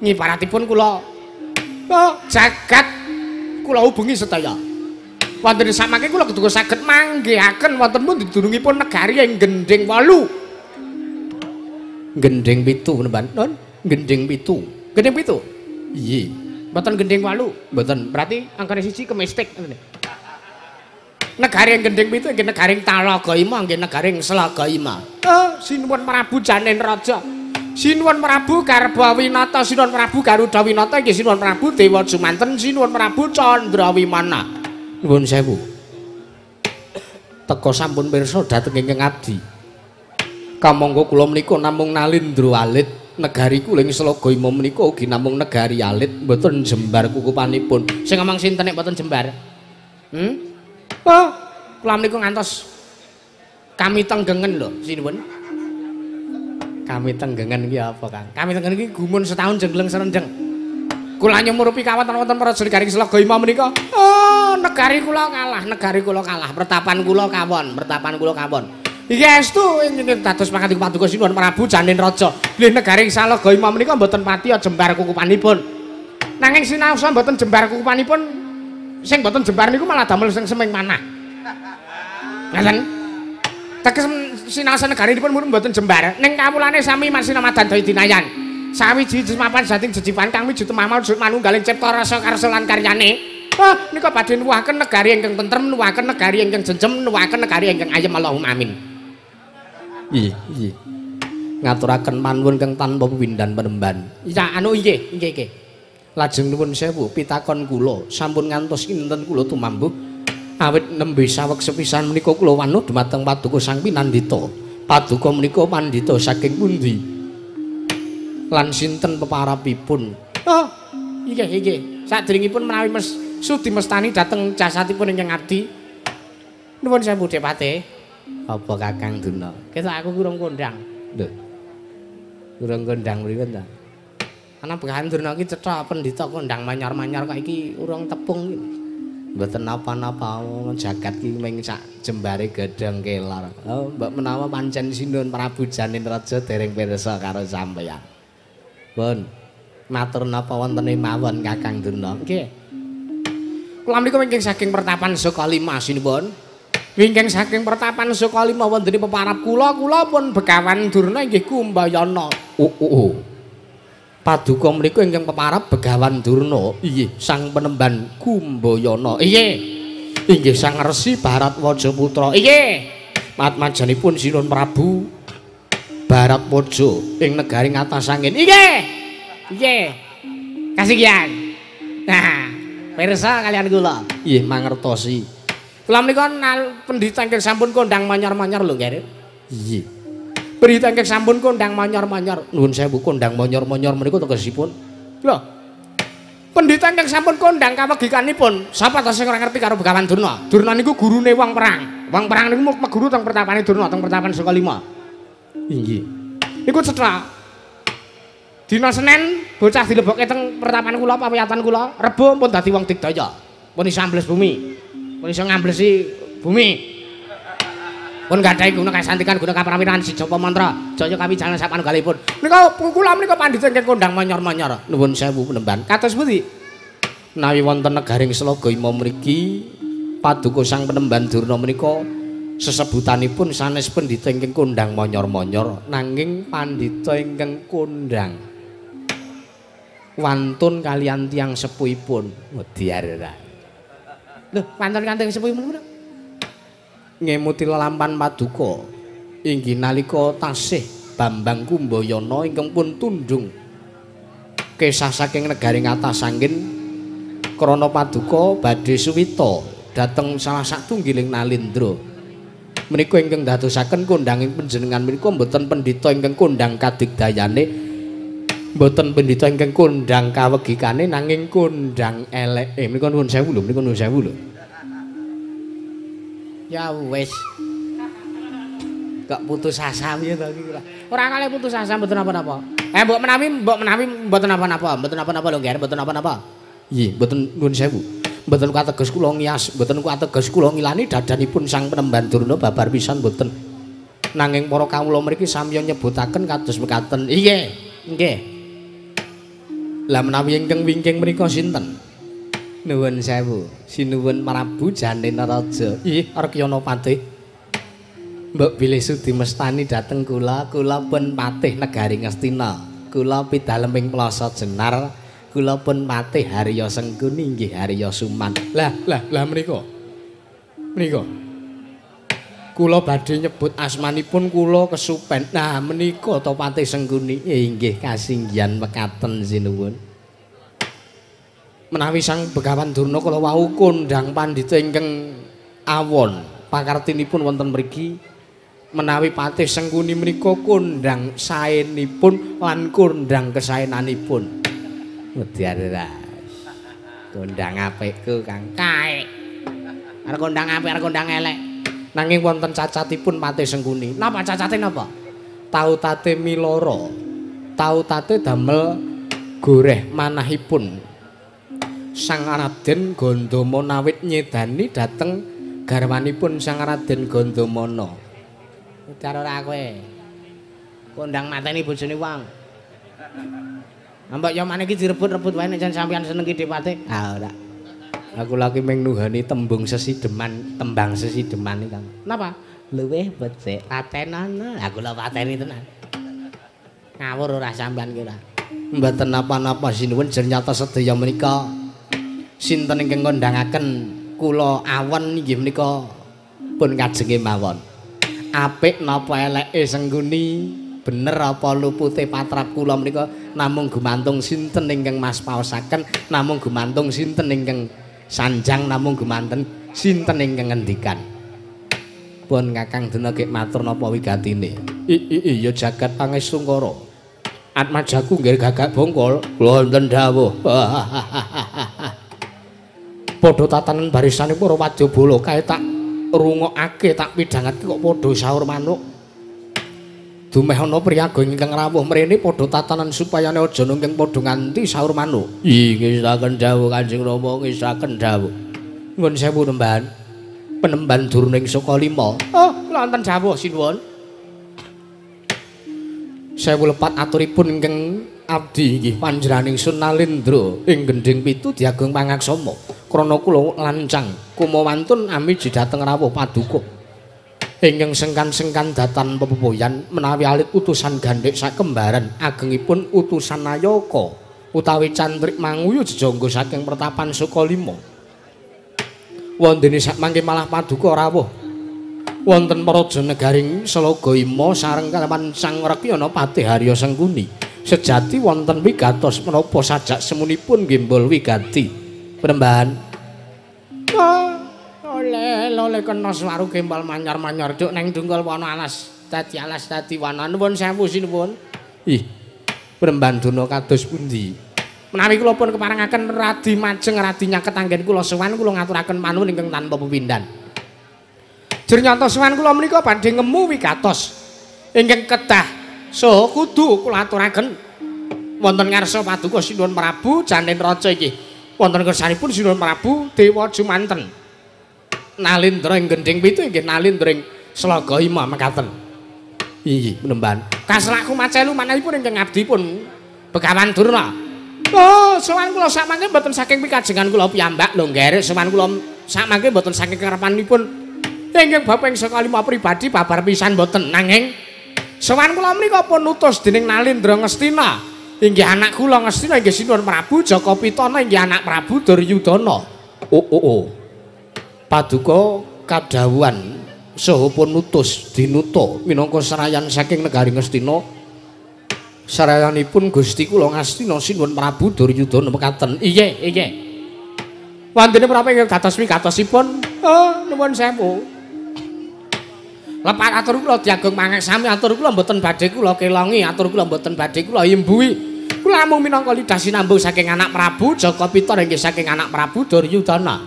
Ngibaratipun kula jagat kula hubungi sedaya. Wonten samangke kula keduga saged manggihaken wonten pundi dunungipun negari ing Gendhing 8. Gendhing 7 penemban. Nun, Gendhing 7. Gendhing 7. Iya. Mboten Gendhing 8. Mboten. Berarti angkane 1 kemistik ngene. Negari ing Gendhing 7 nggih negari Talaga Ima nggih negari Slaga Ima. Oh, sinuwun Prabu Janen Raja. Sinuwun Prabu Garbawinata, sinuwun Prabu Garuda Winata nggih sinuwun Prabu Dewa Jumanten, sinuwun Prabu Candrawimana. Nuwun sewu. Teka sampun pirsa dhateng ingkang abdi. Kamangka kula menika namung nalindra alit, negari kula ing Slaga Ima menika ugi namung negari alit, mboten jembar kukupanipun. Sing ngomong sinten nek mboten jembar? Hmm? Oh, kula menika ngantos kami tenggengen lho, sinuwun. Kami tenggengen iki apa, Kang? Kami tenggengen iki gumun setahun jengleng serenjeng. Kula nyumurupi kawonten-wonten praja negari Slaga Ima menika. Oh, negari kula kalah, negari kula kalah, pertapan kula kawon, pertapan kula kawon. Iki estu ingkang dados pangandika paduka Sinuwun Prabu Janin Raja. Bilih negari Salaga Ima menika mboten patiya jembar kukupanipun. Nanging sinaosa mboten jembar kukupanipun, sing mboten jembar niku malah damel sing seming manah. Ngaten. Teges sinaosa negarinipun mboten jembar, ning kawulane sami masinamadan daya dinayan. Sawiji mapan sating jejipan kang wujud temah maujud manunggaling cipta rasa karsa lan karyane. Wah, nika badhe nuwuhaken negari ingkang tentrem, nuwuhaken negari ingkang jenjem, nuwuhaken negari ingkang ayem. Allahumma amin. Nggih, nggih. Ngaturaken panuwun kang tanpa pewindan penemban. Iya, anu nggih, nggih nggih. Lajeng nuwun sewu pitakon kula, sampun ngantos kinten kula tumambuh. Awit nembe saweg sepisan menika kula wanuh dumateng paduka Sang Pinandita. Paduka menika pandhita saking pundi? Lan sinten peparapipun? Oh, nggih nggih. Sadèrèngipun menawi sudi mestani dhateng jasatipun ingkang abdi. Nuwun sewu Depate. Apa Kakang Durna? Ketok aku kurang kondang. Lho. Kurang kondang pripun ta? Ana Begawan Durna iki cetha pendhita kondang manyar-manyar kok iki urung tepung iki. Mboten napa-napa jagat ki ming sak jembare gedhong kelar. Oh, mbok menawa pancen Sinuwun Prabu Janin Raja dereng pirsa karo sampeyan. Pun matur napa wontene mawon Kakang Durna? Nggih. Kula menika wingking saking pertapan Sukalima sinuwun. Wingking saking pertapan Sukalima wontene peparap kula, kula pun Begawan Durna inggih Kumbayana. Oh. Paduka menika ingkang peparap Begawan Durna, inggih Sang Penemban Kumbayana. Inggih. Inggih Sang Resi Bharatwaja Putra. Inggih. Matmajanipun Sinuwun Prabu Bharatwaja ing negari Ngatasangin. Inggih. Inggih. Kasigian. Nah, pirsa kalian kula. Inggih mangertosi. Kula menika pendhita ingkang sampun kondang manyor-manyor lho, nggih. Inggih. Pendhita ingkang sampun kondang manyor-manyor. Nuwun sewu kondang manyor-manyor menika tegesipun? Lho. Pendhita ingkang sampun kondang kawegikanipun, sapa ta sing ora ngerti karo Begawan Durna? Durna niku gurune wong perang. Wong perang niku meguru teng pertapane Durna, teng pertapan Sukalima. Inggih. Niku cetha. Dina Senin bocah dilebokke teng pertapan kula, pawiyatan kula, Rebo pun dadi wong digdaya. Pun iso ambles bumi. Pun iso ngamblesi bumi. Pun gadhahi guna kasantikan, guna kaprawiran sijapa mantra, jaya kawijayan sapanunggalipun. Nika kula menika pandhita ingkang kondang manyor-manyor. Nuwun sewu penemban. Kados pundi? Menawi wonten negaring Slaga Ima mriki paduka Sang Penemban Durna menika sesebutanipun sanes pendhita ingkang kondang manyor-manyor, nanging pandhita ingkang kondang wantun kalian tiyang sepuhipun. Wediar ta. Lho, wantun kalian tiyang sepuhipun menapa? Ngemuti lelampan paduka inggih nalika tasih Bambang Kumbayana ingkang pun tundung kesah saking negari Ngatasangin krana paduka badhe suwita dhateng salah satunggiling nalindra. Menika ingkang dadosaken kondanging panjenengan menika mboten pendhita ingkang kondang kadigdayane, mboten pendhita ingkang kondang kawegikane, nanging kondang eleke. Menika nuwun sewu lho, menika nuwun sewu lho. Ya wis. Kok putus asa piye to iki kula. Ora kalih putus asa mboten napa-napa. Mbok menawi mboten napa-napa, mboten napa-napa lho nggih, mboten napa-napa. Nggih, mboten nuwun sewu. Mboten kateges kula ngiyas, mboten kateges kula ngilani dadanipun Sang Penemban Durna babar pisan mboten. Nanging para kawula mriki samiya nyebutaken kados mekaten. Nggih, nggih. Lah menawi ingkang wingking menika sinten? Nuwun sewu, sinuwun Prabu Janin Raja. Ih, Arkyana Patih. Mbok bilih sudi mestani dhateng kula, kula pun patih negari Ngastina. Kula pidalem ing Plaza Jenar, kula pun patih Harya Sengkuni inggih Harya Suman. Lah, lah, lah menika. Menika. Kula badhe nyebut asmanipun kula kesupen. Nah, menika to Patih Sengkuni. Inggih kasinggihan mekaten sinuwun. Menawi Sang Begawan Durna kala wau kondang pandhita ingkang awon pakartinipun wonten mriki, menawi Patih Sengkuni menika kondang saenipun lan kondang kesaenanipun. Wedi kondang apikku Kang kae. Arep kondang apik arep kondang elek. Nanging wonten cacatipun Patih Sengkuni. Napa cacate napa? Tau tate miloro, tau tate damel Goreh manahipun Sang Raden Gandamana awit nyedani dhateng garwanipun Sang Raden Gandamana. Ujar ora kowe. Kondang mateni bojone wong. Mbok yo maneh iki direbut-rebut wae nek sampeyan seneng ki Depate. Ah ora. Aku lagi mung nuhani tembung sesideman, tembang sesideman iki, Kang. Napa? Luwih becik patenana. Aku lho pateni tenan. Ngawur ora sampeyan ki ora. Mboten napa-napa sinuwun jernyata sedaya menika sinten ingkang ngondhangaken kula awen inggih menika pun kajenge mawon. Apik napa eleke Sengkuni, bener apa lupute patrap kula menika namung gumantung sinten ingkang mas paosaken, namung gumantung sinten ingkang sanjang, namung gumanten sinten ingkang ngendikan. Pun Kakang Dena gek matur napa wigatine. Iya jagat pangestungkara. Atmajaku nggih gagak bongkol, kula wonten dawuh. Padha tatanan barisane para wadyabala kae tak rungokake, tak pidhangatke kok padha saur manuk. Dumeh ana priyaga ingkang rawuh mrene padha tatanan supayane aja nungking padha nganti saur manuk. Nggih dawuh Kanjeng Rama, ngesaken dawuh. Nuwun sewu nembahan. Penemban Durning Sukalima. Oh, kula wonten dawuh sinuwun. Sewu lepat aturipun ingkang abdi inggih panjenenganing Sun Nalendra ing gendhing pitu diagung pangaksama. Krana kula lancang kumawantun amiji dhateng rawuh paduka. Ingkang sengkan-sengkan datan pepepoyan menawi alit utusan gandhek sakembaran agengipun utusan Nayaka utawi cantrik manguyu jejangga saking pertapan Sukalima. Wondene sakmangke malah paduka rawuh wonten praja negaring Selaga Ima sareng kalawan Sang Rekyana Patih Harya Sengkuni. Sejati wonten wigatos menapa sajak semunipun gembol wigati. Penembahan. Oleh oleh kena swaru gembol manyar-manyar duk neng dungkul wana alas dadi alas dadi wana. Nuwun sewu sinuwun. Ih, Penembahan Durna kados pundi? Menawi kula pun keparengaken radi majeng radi nyaket anggen kula sowan kula ngaturaken panuwun ingkang tanpa pepindhan. Jernyata sowan kula menika badhe ngemu wigatos ingkang kedah saha kudu kula aturaken wonten ngarsa paduka Sinuwun Prabu Janen Raja inggih. Wonten kersanipun Sinuwun Prabu Dewa Jumanten. Nalendra ing gendhing pitu inggih nalendra ing Selaga Ima mekaten. Inggih penembahan. Kaslaku macelu manahipun ingkang abdi pun Begawan Durna. Oh, sowan kula sakmangke mboten saking pikajengan kula piyambak lho nggih. Sowan kula sakmangke mboten saking karepanipun ingkang bapa ing Sukalima pribadi babar pisan mboten. Nanging sowan kula menika pun utus dening Nalendra Ngastina. Inggih anak kula Ngastina inggih Sinuwun Prabu Jaka Pitana inggih anak Prabu Duryudana. Oh oh oh. Paduka kadhawuhan saha pun utus dinuta minangka serayan saking negari Ngastina. Sarayanipun Gusti kula Ngastina Sinuwun Prabu Duryudana mekaten. Iya, iya. Wondene menapa ingkang dados wigatosipun? Oh, nuwun sewu. Lepat atur kula diagung mangaksami atur kula mboten badhe kula kelongi, atur kula mboten badhe kula imbuhi. Kula namung minangka lidah sinambung saking anak Prabu Jaka Pitana inggih saking anak Prabu Duryudana.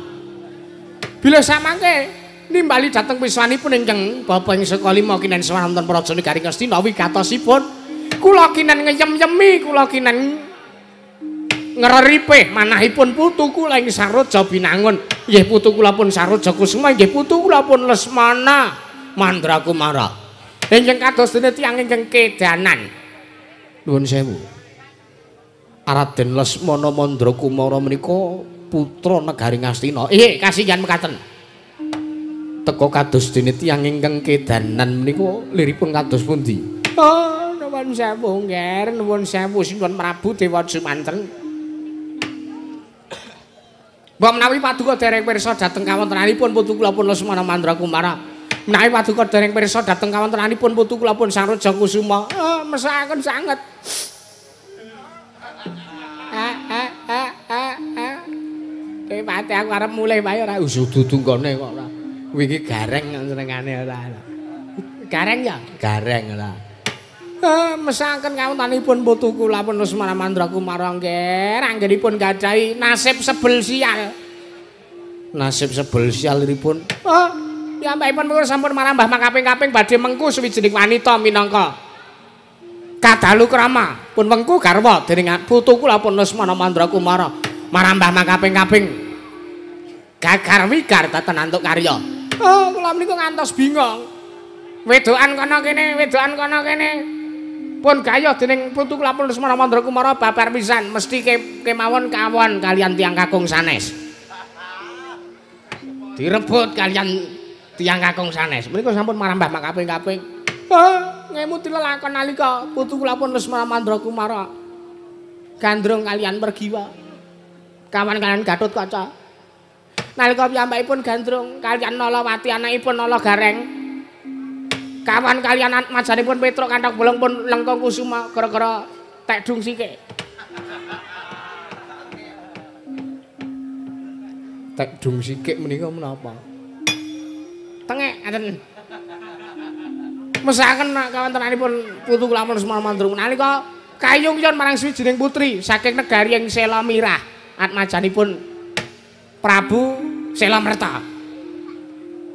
Bila samangke nimbali dhateng piswanipun ingkang bapa ing Sukalima kinen sowan wonten praja negari Ngastina wigatosipun kula kinen ngeyem-yemi, kula kinen ngreripih manahipun putu kula ing Saroja Binangun. Nggih putu kula pun Saroja Kusuma, nggih putu kula pun Lesmana Mandrakumara. Ingkang kados dene tiyang ingkang kedanan. Nuwun sewu. Raden Lesmana Mandrakumara menika putra negari Ngastina. Nggih, kasihan mekaten. Teka kados dene tiyang ingkang kedanan menika liripun kados pundi? Oh, nuwun sewu nggih, nuwun sewu Sinuwun Prabu Dewa Jumanten. Mbok menawi paduka dereng pirsa dhateng kawontenanipun putu kula pun Lesmana Mandrakumara. Menawi paduka dereng pirsa dhateng kawontenanipun putu kula pun Saroja Kusuma. Oh, mesakaken sanget. Depate aku arep mulih wae ora dudu nggone kok ora. Wingi gareng senengane ora. Gareng ya? Gareng ora. Mesaken kawontenanipun putu kula pun Lesmana Mandrakumara nggih, anggenipun gadhahi nasib sebel sial. Nasib sebel sialipun. Oh, piyambakipun menika sampun marambah makaping-kaping badhe mengku suwijining wanita minangka Kadalu krama pun wengku garwa dening putu kula pun Lesmana Mandra Kumara marambah makaping-kaping gagar wigar daten antuk karya. Oh, kula menika ngantos bingung. Wedokan kono kene, wedokan kono kene. Pun gayuh dening putu kula pun Lesmana Mandra Kumara babar pisan mesti kemawon kawon kalian tiyang kakung sanes. Direbut kalian tiyang kakung sanes. Menika sampun marambah makaping-kaping. Oh, ngemuti lelakon nalika putu kula pun Lesmana Mandra Kumara gandrung kalian Pergiwa. Kawan kalian Gatotkaca. Nalika piyambakipun gandrung kalian Nalawati anakipun Nala Gareng. Kawan kalian majanipun Petruk kanthok bolong pun Lengkung Kusuma gara-gara tekdung sikik. Tekdung sikik menika menapa? Tengek ngaten. Mesaken kawontenanipun putu kula Lesmana Mandra nalika kayungyon marang swijining putri saking negari ing Sela Mirah atmajanipun Prabu Selamerta.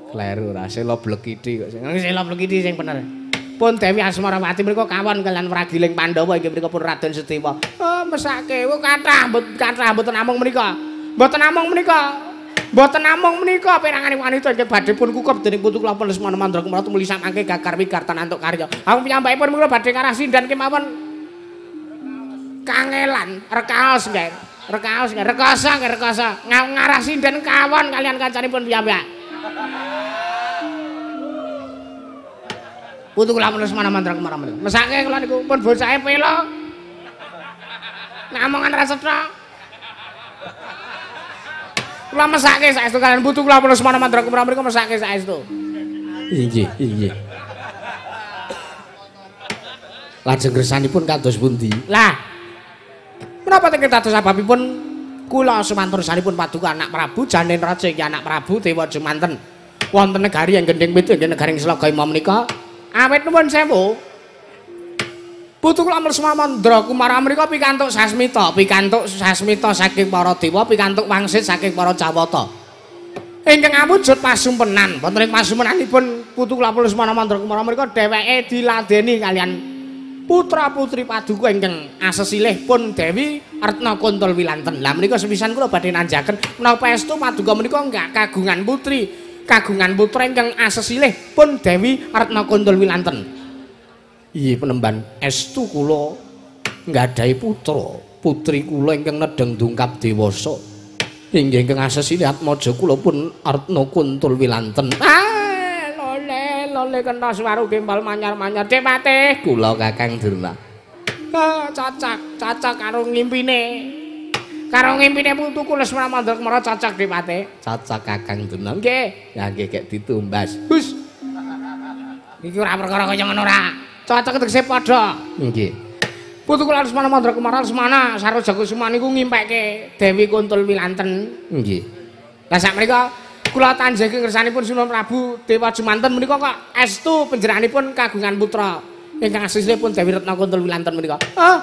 Kleru ora Sela Blekiti kok sing Sela Blekiti sing bener. Pun Dewi Asmarawati mriku kawon kalian Pragiling Pandhawa inggih mriku pun Raden Setiwa. Oh mesake kathah kathah mboten namung menika. Mboten namung menika. Mboten namung menika peranganing wanita ingkang badhe pun kukup dening putu kula pun Lesmana Mandra Kumara tumuli samangke gagar wigartan antuk karya. Aku piyambakipun menika badhe ngarah sinden kemawon kangelan rekaos nggih. Rekaos nggih, rekoso nggih rekoso. Ngarah sinden kawon kalian kancanipun piyambak. Putu kula pun Lesmana Mandra Kumara menika. Mesake kula niku pun bocahe pelo. Namongan ra cetha. Kula mesake saestu kalian putu kula pun Lesmana Mandra Kumara mriku mesake saestu. Inggih, inggih. Lajeng kersanipun kados pundi? Lah. Menapa teng dados sababipun kula sumantur sanipun paduka anak Prabu Janen Raja iki anak Prabu Dewa Jumanten wonten negari ing Gending Pitu ing negari Slaga Ima menika awit nuwun sewu. Putu kula Lesmana Mandra Kumara mriku pikantuk sasmita, pikantuk sasmita saking para dewa, pikantuk wangsit saking para Jawata. Ingkang awujud pasumpenan, wonten ing pasumpenanipun putu kula Lesmana Mandra Kumara mriku dheweke diladeni kalian putra-putri paduka ingkang asesilih pun Dewi Retna Kuntul Wilanten. Lah menika sepisan kula badhe nanjaken menapa estu paduka menika enggak kagungan putri, kagungan putra ingkang asesilih pun Dewi Retna Kuntul Wilanten. Iya penemban estu kula nggadahi putra, putri kula ingkang nedheng dungkap dewasa. Inggih ingkang asesilih atmaja kula pun Retna Kuntul Wilanten. Ah, lole lole kena suwaru gembal manyar-manyar Depate kula Kakang Durna. Ah, cocok, cocok karo ngimpine. Karo ngimpine putuku Lesmana Mandra Kumara cocok Depate. Cocok Kakang Durna. Nggih. Ya nggih kek ditumbas. Hus. Iki ora perkara kaya ngono ora. Cocok tegese padha. Nggih. Putu kula Lesmana Mandra Kumara Lesmana Saroja Kusuma niku ngimpekke Dewi Kuntul Wilanten. Nggih. Lah sak menika kula tanjake ngersanipun Sunan Prabu Dewa Jumanten menika kok estu panjenenganipun kagungan putra ingkang asilipun Dewi Retna Kuntul Wilanten menika. Ah,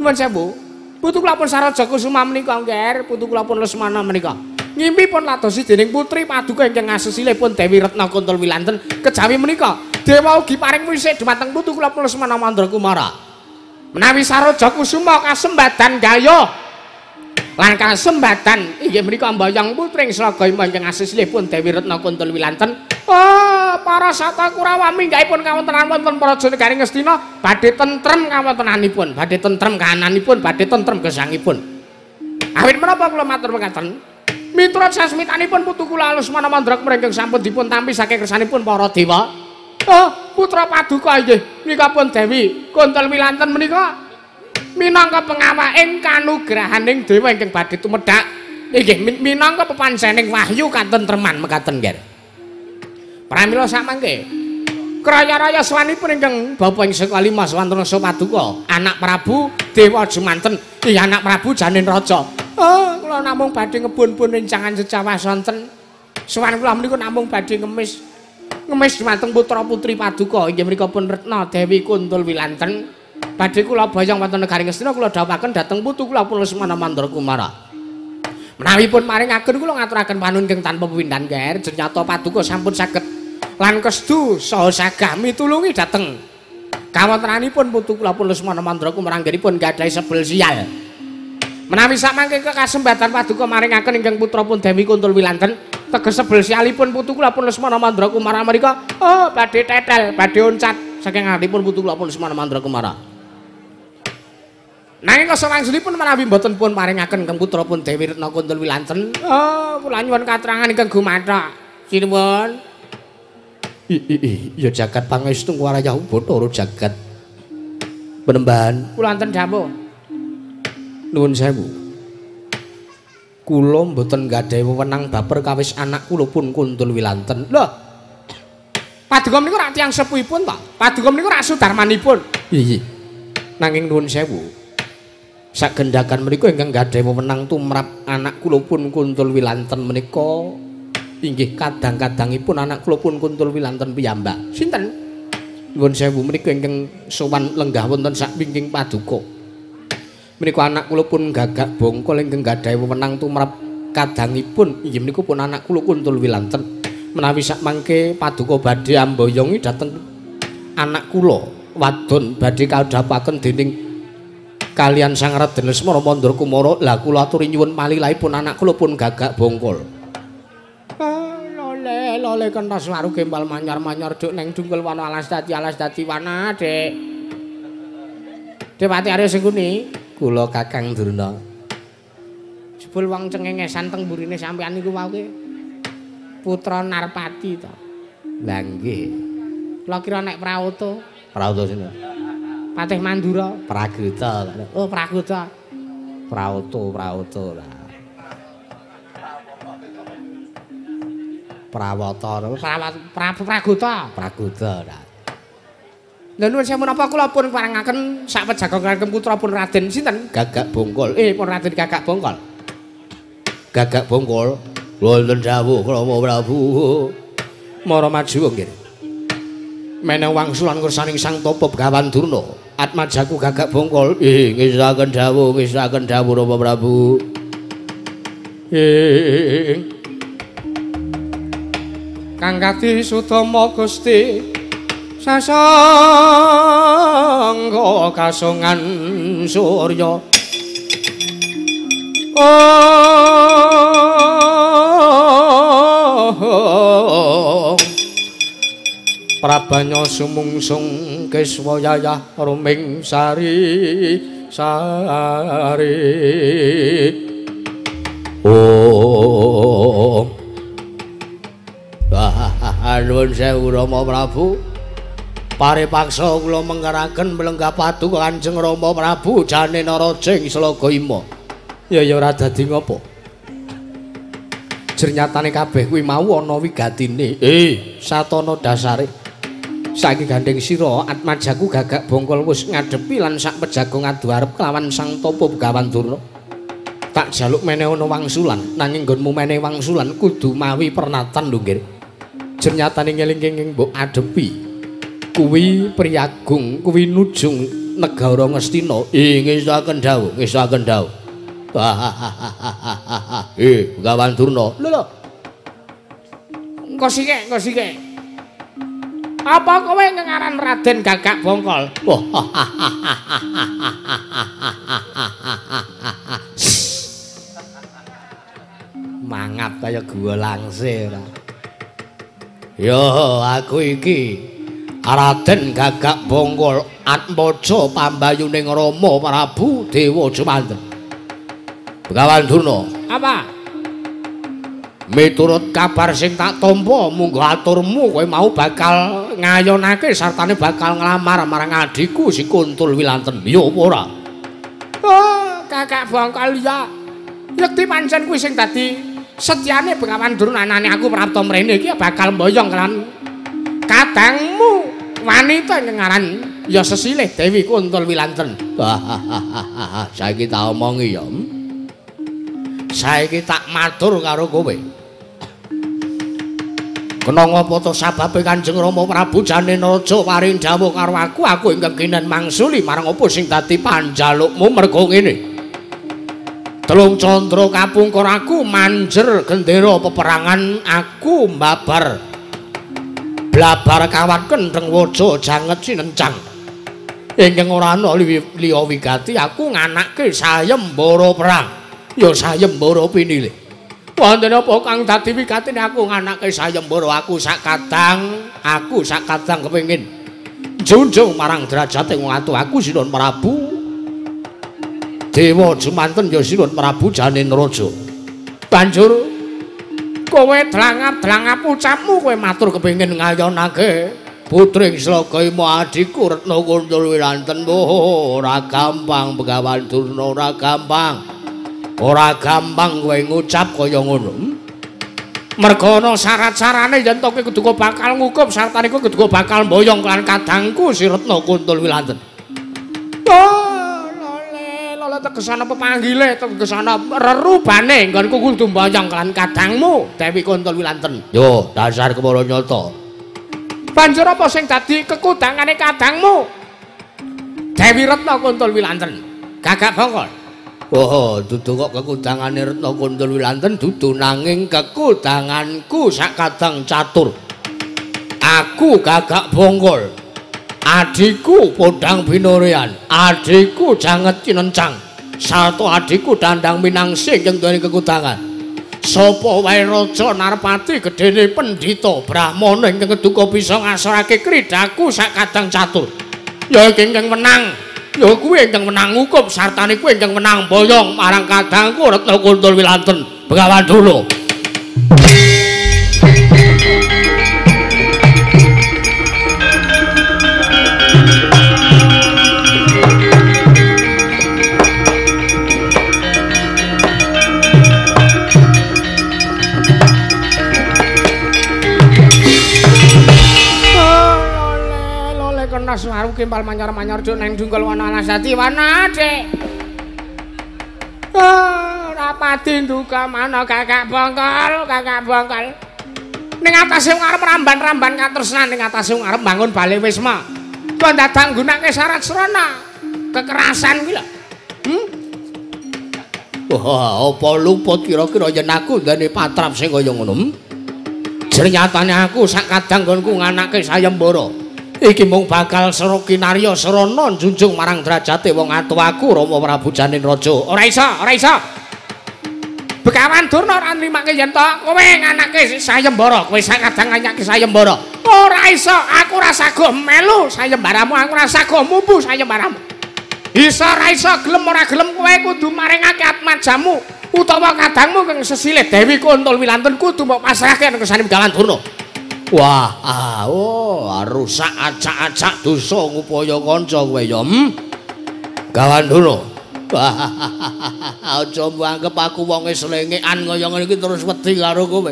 nuwun sewu. Putu kula pun Saroja Kusuma menika nggih, putu kula pun Lesmana menika. Ngimpi pun ladosi dening putri paduka ingkang asilipun Dewi Retna Kuntul Wilanten kejawi menika dewa ugi paring wisik dumateng putu kula pun Lesmana Mandra Kumara. Menawi Saroja Kusuma kasembadan gayuh lan kasembadan inggih menika mbayang putri ing Slaga Ima ingkang asilipun Dewi Retna Kuntul Wilanten. Oh, para sata Kurawa minggahipun kawontenan wonten Praja Negari Ngastina badhe tentrem kawontenanipun, badhe tentrem kahananipun, badhe tentrem gesangipun. Awit menapa kula matur mekaten? Miturut sasmitanipun putu kula Lesmana Mandra Kumara ingkang sampun dipun tampi saking kersanipun para dewa. Oh, putra paduka inggih menika pun Dewi Kuntul Wilanten menika minangka pengawaking kanugrahaning dewa ingkang badhe tumedhak inggih minangka pepancening wahyu katentreman mekaten nggih. Pramila samangke kraya-raya swanipun ingkang bapa ing seka lima swantenasa paduka anak Prabu Dewa Jumanten inggih anak Prabu Janen Raja. Oh, kula namung badhe ngebun-bun rencangan secawa sonten. Sowan kula menika namung badhe ngemis ngemis dumateng putra putri paduka inggih menika pun Retna Dewi Kuntul Wilanten. Badhe kula boyong wonten negari Ngastina kula dhawuhaken dhateng putu kula pun Lesmana Mandra Kumara. Menawi pun maringaken kula ngaturaken panuwun ingkang tanpa pepindhan ger nyata paduka sampun saged lan kestu saha sagah mitulungi dhateng Kawontenanipun putu kula pun Lesmana Mandra Kumara anggenipun gadhahi sebel sial. Menawi samangke kekasembatan paduka maringaken ingkang putra pun Dewi Kuntul Wilanten, teges sebel sialipun putu kula pun Lesmana Mandra Kumara menika oh badhe tetel, badhe oncat saking artipun putu kula pun Lesmana Mandra Kumara. Nanging kosowangsulipun menawi mboten pun maringaken ingkang putra pun Dewi Retna Kuntul Wilanten, oh kula nyuwun katerangan ingkang gumathok. Sinuwun. Ya jagat pangestu warayah Bathara jagat Penembahan kula wonten dawuh. Nuwun sewu. Kula mboten gadhahi wewenang baper kawis anak kula pun Kuntul Wilanten. Lho. Paduka menika rak tiyang sepuhipun ta? Paduka menika rak sudarmanipun. Iya. Nanging nuwun sewu. Sagendhakan menika ingkang gadhahi wewenang tumrap anak kula pun Kuntul Wilanten menika inggih kadang-kadangipun anak kula pun Kuntul Wilanten piyambak. Sinten? Nuwun sewu menika ingkang sowan lenggah wonten sak wingking paduka. Menika anak kula pun Gagak Bongkol ingkang gadhahi wewenang tumrap kadangipun inggih menika pun anak kula Kuntul Wilanten. Menawi sak mangke paduka badhe amboyongi dhateng anak kula wadon badhe kadhapaken dening kalian Sang Raden Lesmana Mandra Kumara. Lah kula aturi nyuwun malilahipun anak kula pun Gagak Bongkol. Lole lole kentos waru gembal manyar-manyar duk neng dungkel wana alas dadi wana Dik. Depati Arya Sengkuni kula Kakang Durna. Jebul wong cengengesan teng mburine sampean niku wau ki putra Narpati to. Lah nggih. Kula kira nek Prawata. Prawata sinten? Patih Mandura. Pragota. Oh, Pragota. Prawata, Prawata lah. Prawata, Pragota. Pragota lah. Lha nuwun sewu menapa kula pun parengaken sak pejagongan putra pun Raden sinten? Gagak Bongkol. Pun Raden Gagak Bongkol. Gagak Bongkol. Wonten dawuh Rama Prabu. Mara maju nggih. Menehi wangsulan kersaning Sang Tapa Begawan Durna. Atmajaku Gagak Bongkol. Ngesaken dawuh, ngesaken dawuh Rama Prabu. Kang Kadi Sudama Gusti sasangga kasongan surya. Oh Prabanya sumungsung keswa yayah ruming sari sari. Oh nuwun sewu Rama Prabu. Paripaksa kula mengkeraken mlenggah paduka Kanjeng Rama Prabu jane Naraja ing Slaga Ima. Ya ya ora dadi ngopo. Jernyatane kabeh kuwi mau ana wigatine. Satana dasare. Saiki gandeng sira atmajaku Gagak Bongkol wis ngadepi lan sak pejago ngadu arep kelawan Sang Tapa Begawan Durna. Tak jaluk menehi ana wangsulan, nanging nggonmu menehi wangsulan kudu mawi pernatan lho nggih. Jernyatane ngelingke ing mbok adepi kuwi priyagung, kuwi nujung negara Ngastina. Ngesaken dawuh, ngesaken dawuh. Begawan Durna. Lho lho. Engko sike, engko sike. Apa kowe ngengaran Raden Gagak Bongkol? Mangap kaya gua langsir. Yo, aku iki Raden Gagak Bongkol Atmaja pambayuning Rama Prabu Dewa Jumanten. Begawan Durna. Apa? Miturut kabar sing tak tampa munggo aturmu kowe mau bakal ngayonake sartane bakal nglamar marang adhiku si Kuntul Wilanten. Ya apa ora? Oh, Gagak Bongkol ya. Yekti pancen kuwi sing dadi setyane Begawan Durna anane aku prapta mrene iki bakal mboyong kan kadangmu wanita ingkang aran ya sesilih Dewi Kuntul Wilanten. Saiki tak omongi ya. Saiki tak matur karo kowe. Kena ngapa to sababe Kanjeng Rama Prabu jane Naraja paring dawuh karo aku, aku ingkang kinen mangsuli marang apa sing dadi panjalukmu merga ngene. Telung candra kapungkur aku manjer gendera peperangan aku mbabar blabar kawat kendheng waja janget sinencang. Ingkang ora ana liya wigati aku nganake sayembara perang. Ya sayembara pinilih. Wonten apa kang dadi wigatine aku nganake sayembara aku sak kadang kepengin njunjung marang derajate wong atuh aku Sinuwun Prabu Dewa Jumanten ya Sinuwun Prabu Janen Raja. Banjur kowe dlangap-dlangap ucapmu kowe matur kepengin ngayonake putring Slagaima adhiku Retna Kuntul Wilanten. Oh, ora gampang Begawan Durna, ora gampang. Ora gampang kowe ngucap kaya ngono. Merga ana syarat-syarane yen to kowe kudu bakal ngukup sartane kowe kudu bakal mboyong lan kadangku si Retna Kuntul Wilanten. Oh, lole, lole tegesana pepanggile, tegesana rerubane nggonku kudu mboyong lan kadangmu Dewi Kuntul Wilanten. Yo, dasar kepara nyata. Banjur apa sing dadi kekudangane kadangmu? Dewi Retna Kuntul Wilanten. Gagak bongkol. Oh, dudu kok kekudangane Retna Kuntul Wilanten dudu nanging kekudanganku sak kadang catur. Aku gagak bongkol. Adhiku Podang Binorean, adhiku Janget Cinencang, sarta adhiku Dandang Minangsih ing duweni kekudangan. Sapa wae raja narpati gedene pendhita brahmana ingkang keduka bisa ngasorake kridhaku sak kadang catur. Ya ingkang menang. Ya kuwi ingkang menang ngukup sartane kuwi ingkang menang boyong marang kadangku Retna Kuntul Wilanten Begawan Durna. Suwaru kempal manyor-manyor duk neng jungkul wana alas dadi wana Dik. Oh, ora pati nduka mana gagak bongkol, gagak bongkol. Ning atase wong arep ramban-ramban katresnan ning atase wong arep bangun bale wisma. Kok dadak nggunakake syarat srana kekerasan kuwi lho. Wah, apa luput kira-kira yen aku ndene patrap sing kaya ngono? Jernyatane aku sak kadang nggonku nganake sayembara. Iki mung bakal sera kinarya srana njunjung marang derajate wong atuh aku Rama Prabu Janen Raja. Ora iso, ora iso. Begawan Durna ora nrimake yen to kowe nganake sayembara, kowe sak kadang nganake sayembara. Ora iso, aku ora saguh melu sayembaramu, aku ora saguh mumbu sayembaramu. Iso ora iso, gelem ora gelem kowe kudu maringake atmajamu utawa kadangmu kang sesilih Dewi Kuntul Wilanten kudu mbok pasrahke nang kersane Begawan Durna. Wah, oh, rusak acak-acak dosa ngupaya kanca kowe ya. Gawan Durna. Aja mbok anggep aku wonge slengekan kaya ngene iki terus wedi karo kowe.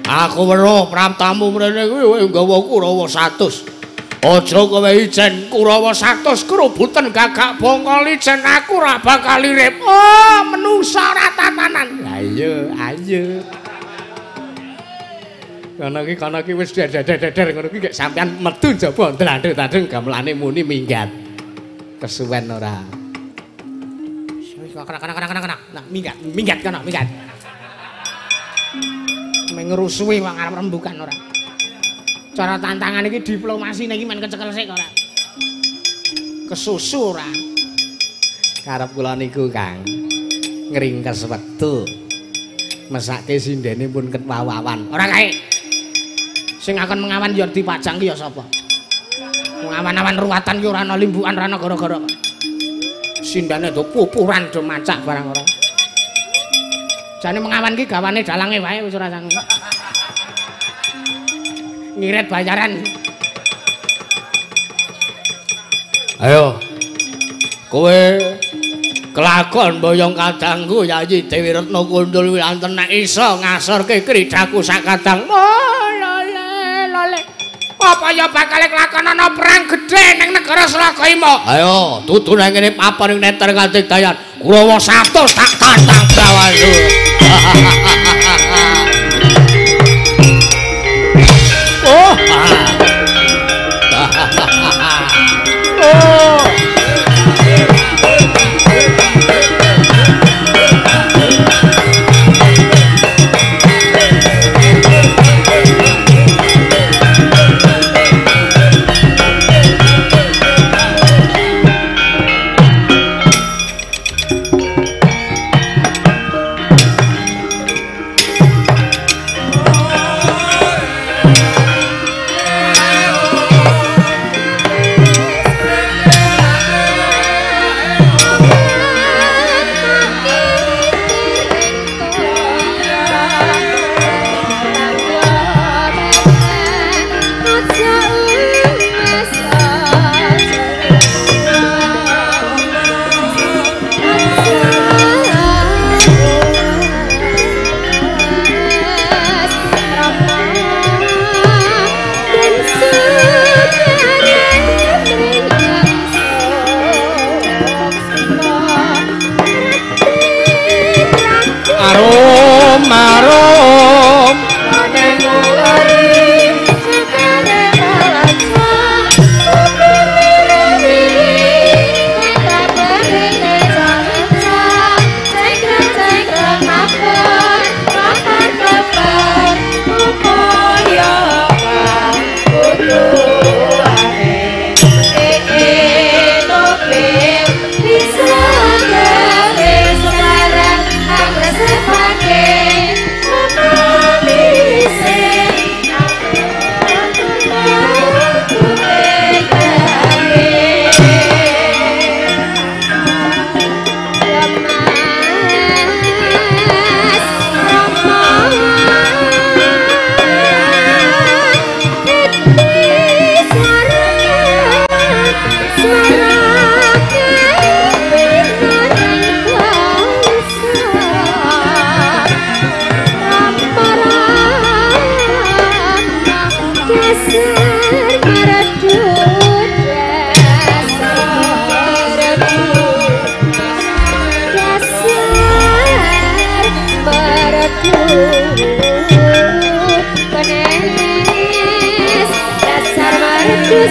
Aku weruh praptamu mrene kuwi nggawa Kurawa 100. Aja kowe ijen Kurawa 100 kerubuten gagak bongkol ijen aku ora bakal irip. Oh, menungsa ora tatanan. Ayo, ayo. Kono iki wis deder-deder ngono iki gek sampean metu njaba ndlandheng-ndlandheng gamelane muni minggat. Kesuwen ora. Wis kena. Nah, minggat, minggat kono, minggat. Mengrusuhi wong arep rembukan ora. Cara tantangan iki diplomasine iki men kecekel sik ora. Kesusu ora. Karep kula niku, Kang. Ngringkes wektu. Mesake sindene pun ketwawawan. Ora kae. Sing akan mengawan ya dipajang ki ya sapa? Wong awan-awan ruwatan ki ora ana limbukan, ora ana gara-gara. Sindane do pupuran do macak barang ora. Jane mengawan ki gawane dalange wae wis ora sang. Ngiret bayaran. Ayo. Kowe kelakon boyong kadangku Yayi Dewi Retna Kuntul Wilanten nek iso ngasorke kridhaku sak kadang. Oh, lole, lole. Apa ya bakal kelakon ana perang gedhe ning negara Slagaima? Ayo, dudu nang kene papan ing neter kadigdayan. Kurawa 100 tak tantang Brawandu. Oh. Oh.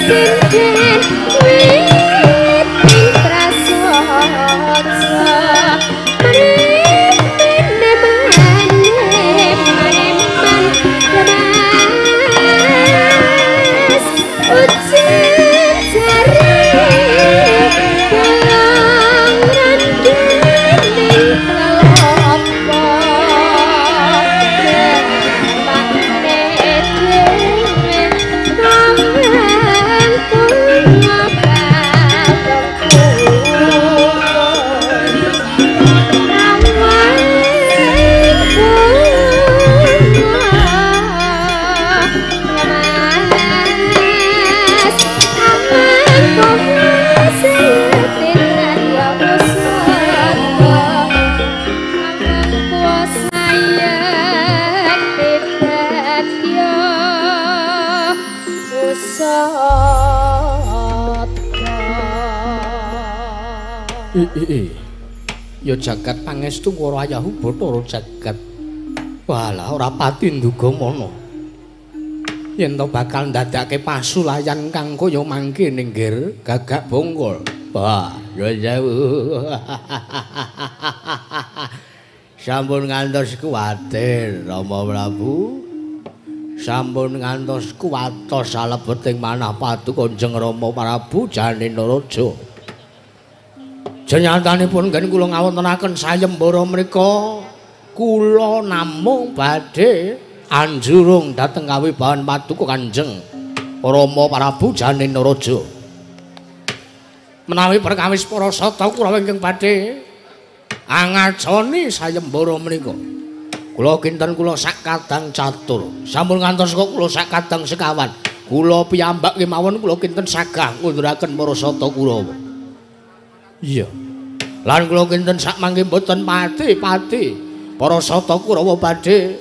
sinden wit ing prasaja mrene maneman lemas ucap jare bolong randene kelopo pakne dhewe kawang bunga Ya jagat pangestu karo ayahu Bathara jagat. Walah ora pati nduga mana. Yen to bakal ndadake pasulayan kang kaya mangke ninggir Gagak Bongkol. Wah, ya sewu. Sampun ngantos kuwatir Rama Prabu. Sampun ngantos kuwatos salebeting manah paduka Kanjeng Rama Prabu Janena Raja. Jenyatanipun nggen kula ngawontenaken sayembara menika kula namung badhe anjurung dhateng kawibawan paduka Kanjeng Rama Prabu Janena Raja. Menawi perkawis para sata kula ingkang badhe angacani sayembara menika. Kula kinten kula sak kadang catur. Sampun ngantos kok kula sak kadang sekawan. Kula piyambak kemawon kula kinten sagah ngunduraken para sata Kurawa. Iya. Lan kula kinten sak mangke mboten pati-pati para sata Kurawa badhe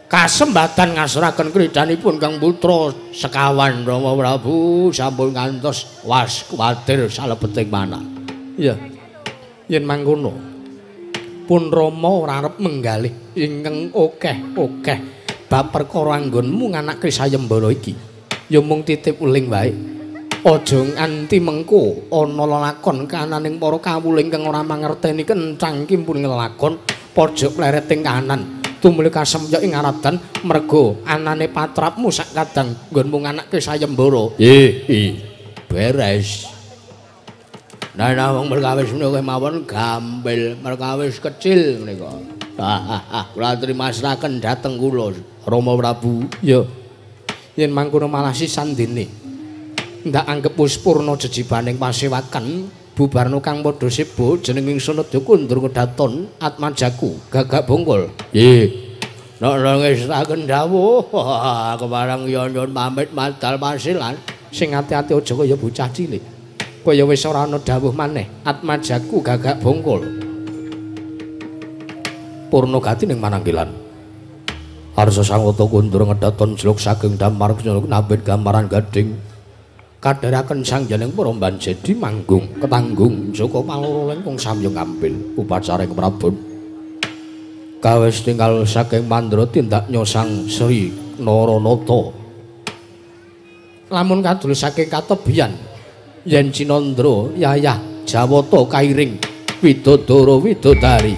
kasembatan ngasraken kridanipun Kang Putra sekawan Rama Prabu sampun ngantos was kuwatir salebeting manah. Iya. Yen mangkono pun Rama ora arep menggalih ingkang akeh-akeh bab perkara anggonmu nganake sayembara iki. Ya mung titip uling wae. Aja nganti mengko ana lelakon kananing para kawula ingkang ora mangerteni kencang kimpun nglakon pojok plereting kanan tumuli kasemyok ing aradan merga anane patrapmu sak kadang nggonmu nganake sayembara. Nggih, beres. Nah, wong perkawis menika kemawon gampil perkawis kecil menika. Kula trimasraken dhateng kula Rama Prabu. Ya. Yen mangkono malah sisan dene. Ndak anggep wis purna jejibaning pasewakan bubarno kang padha sibuk jeneng ingsun nedya kundur kedaton atmajaku Gagak Bongkol. Nggih. Nek nangestaken dawuh kepareng nyuwun pamit madal pasilan. Sing ati-ati aja kaya bocah cilik. Kaya wis ora ana dawuh maneh atmajaku Gagak Bongkol. Purna gati ning mananggilan. Arsa sangwata kundur ngedaton jlok saking damar nambit gambaran gading. Kadharaken sang jeneng para mbanjedi manggung ketanggung Joko Paloro lengkung samya ngampil upacara ing Prabon. Kawis tinggal saking mandra tindak nyosang Sri Naranata. Lamun kadul saking katebian yen Cinandra yayah Jawata kairing widodara widodari.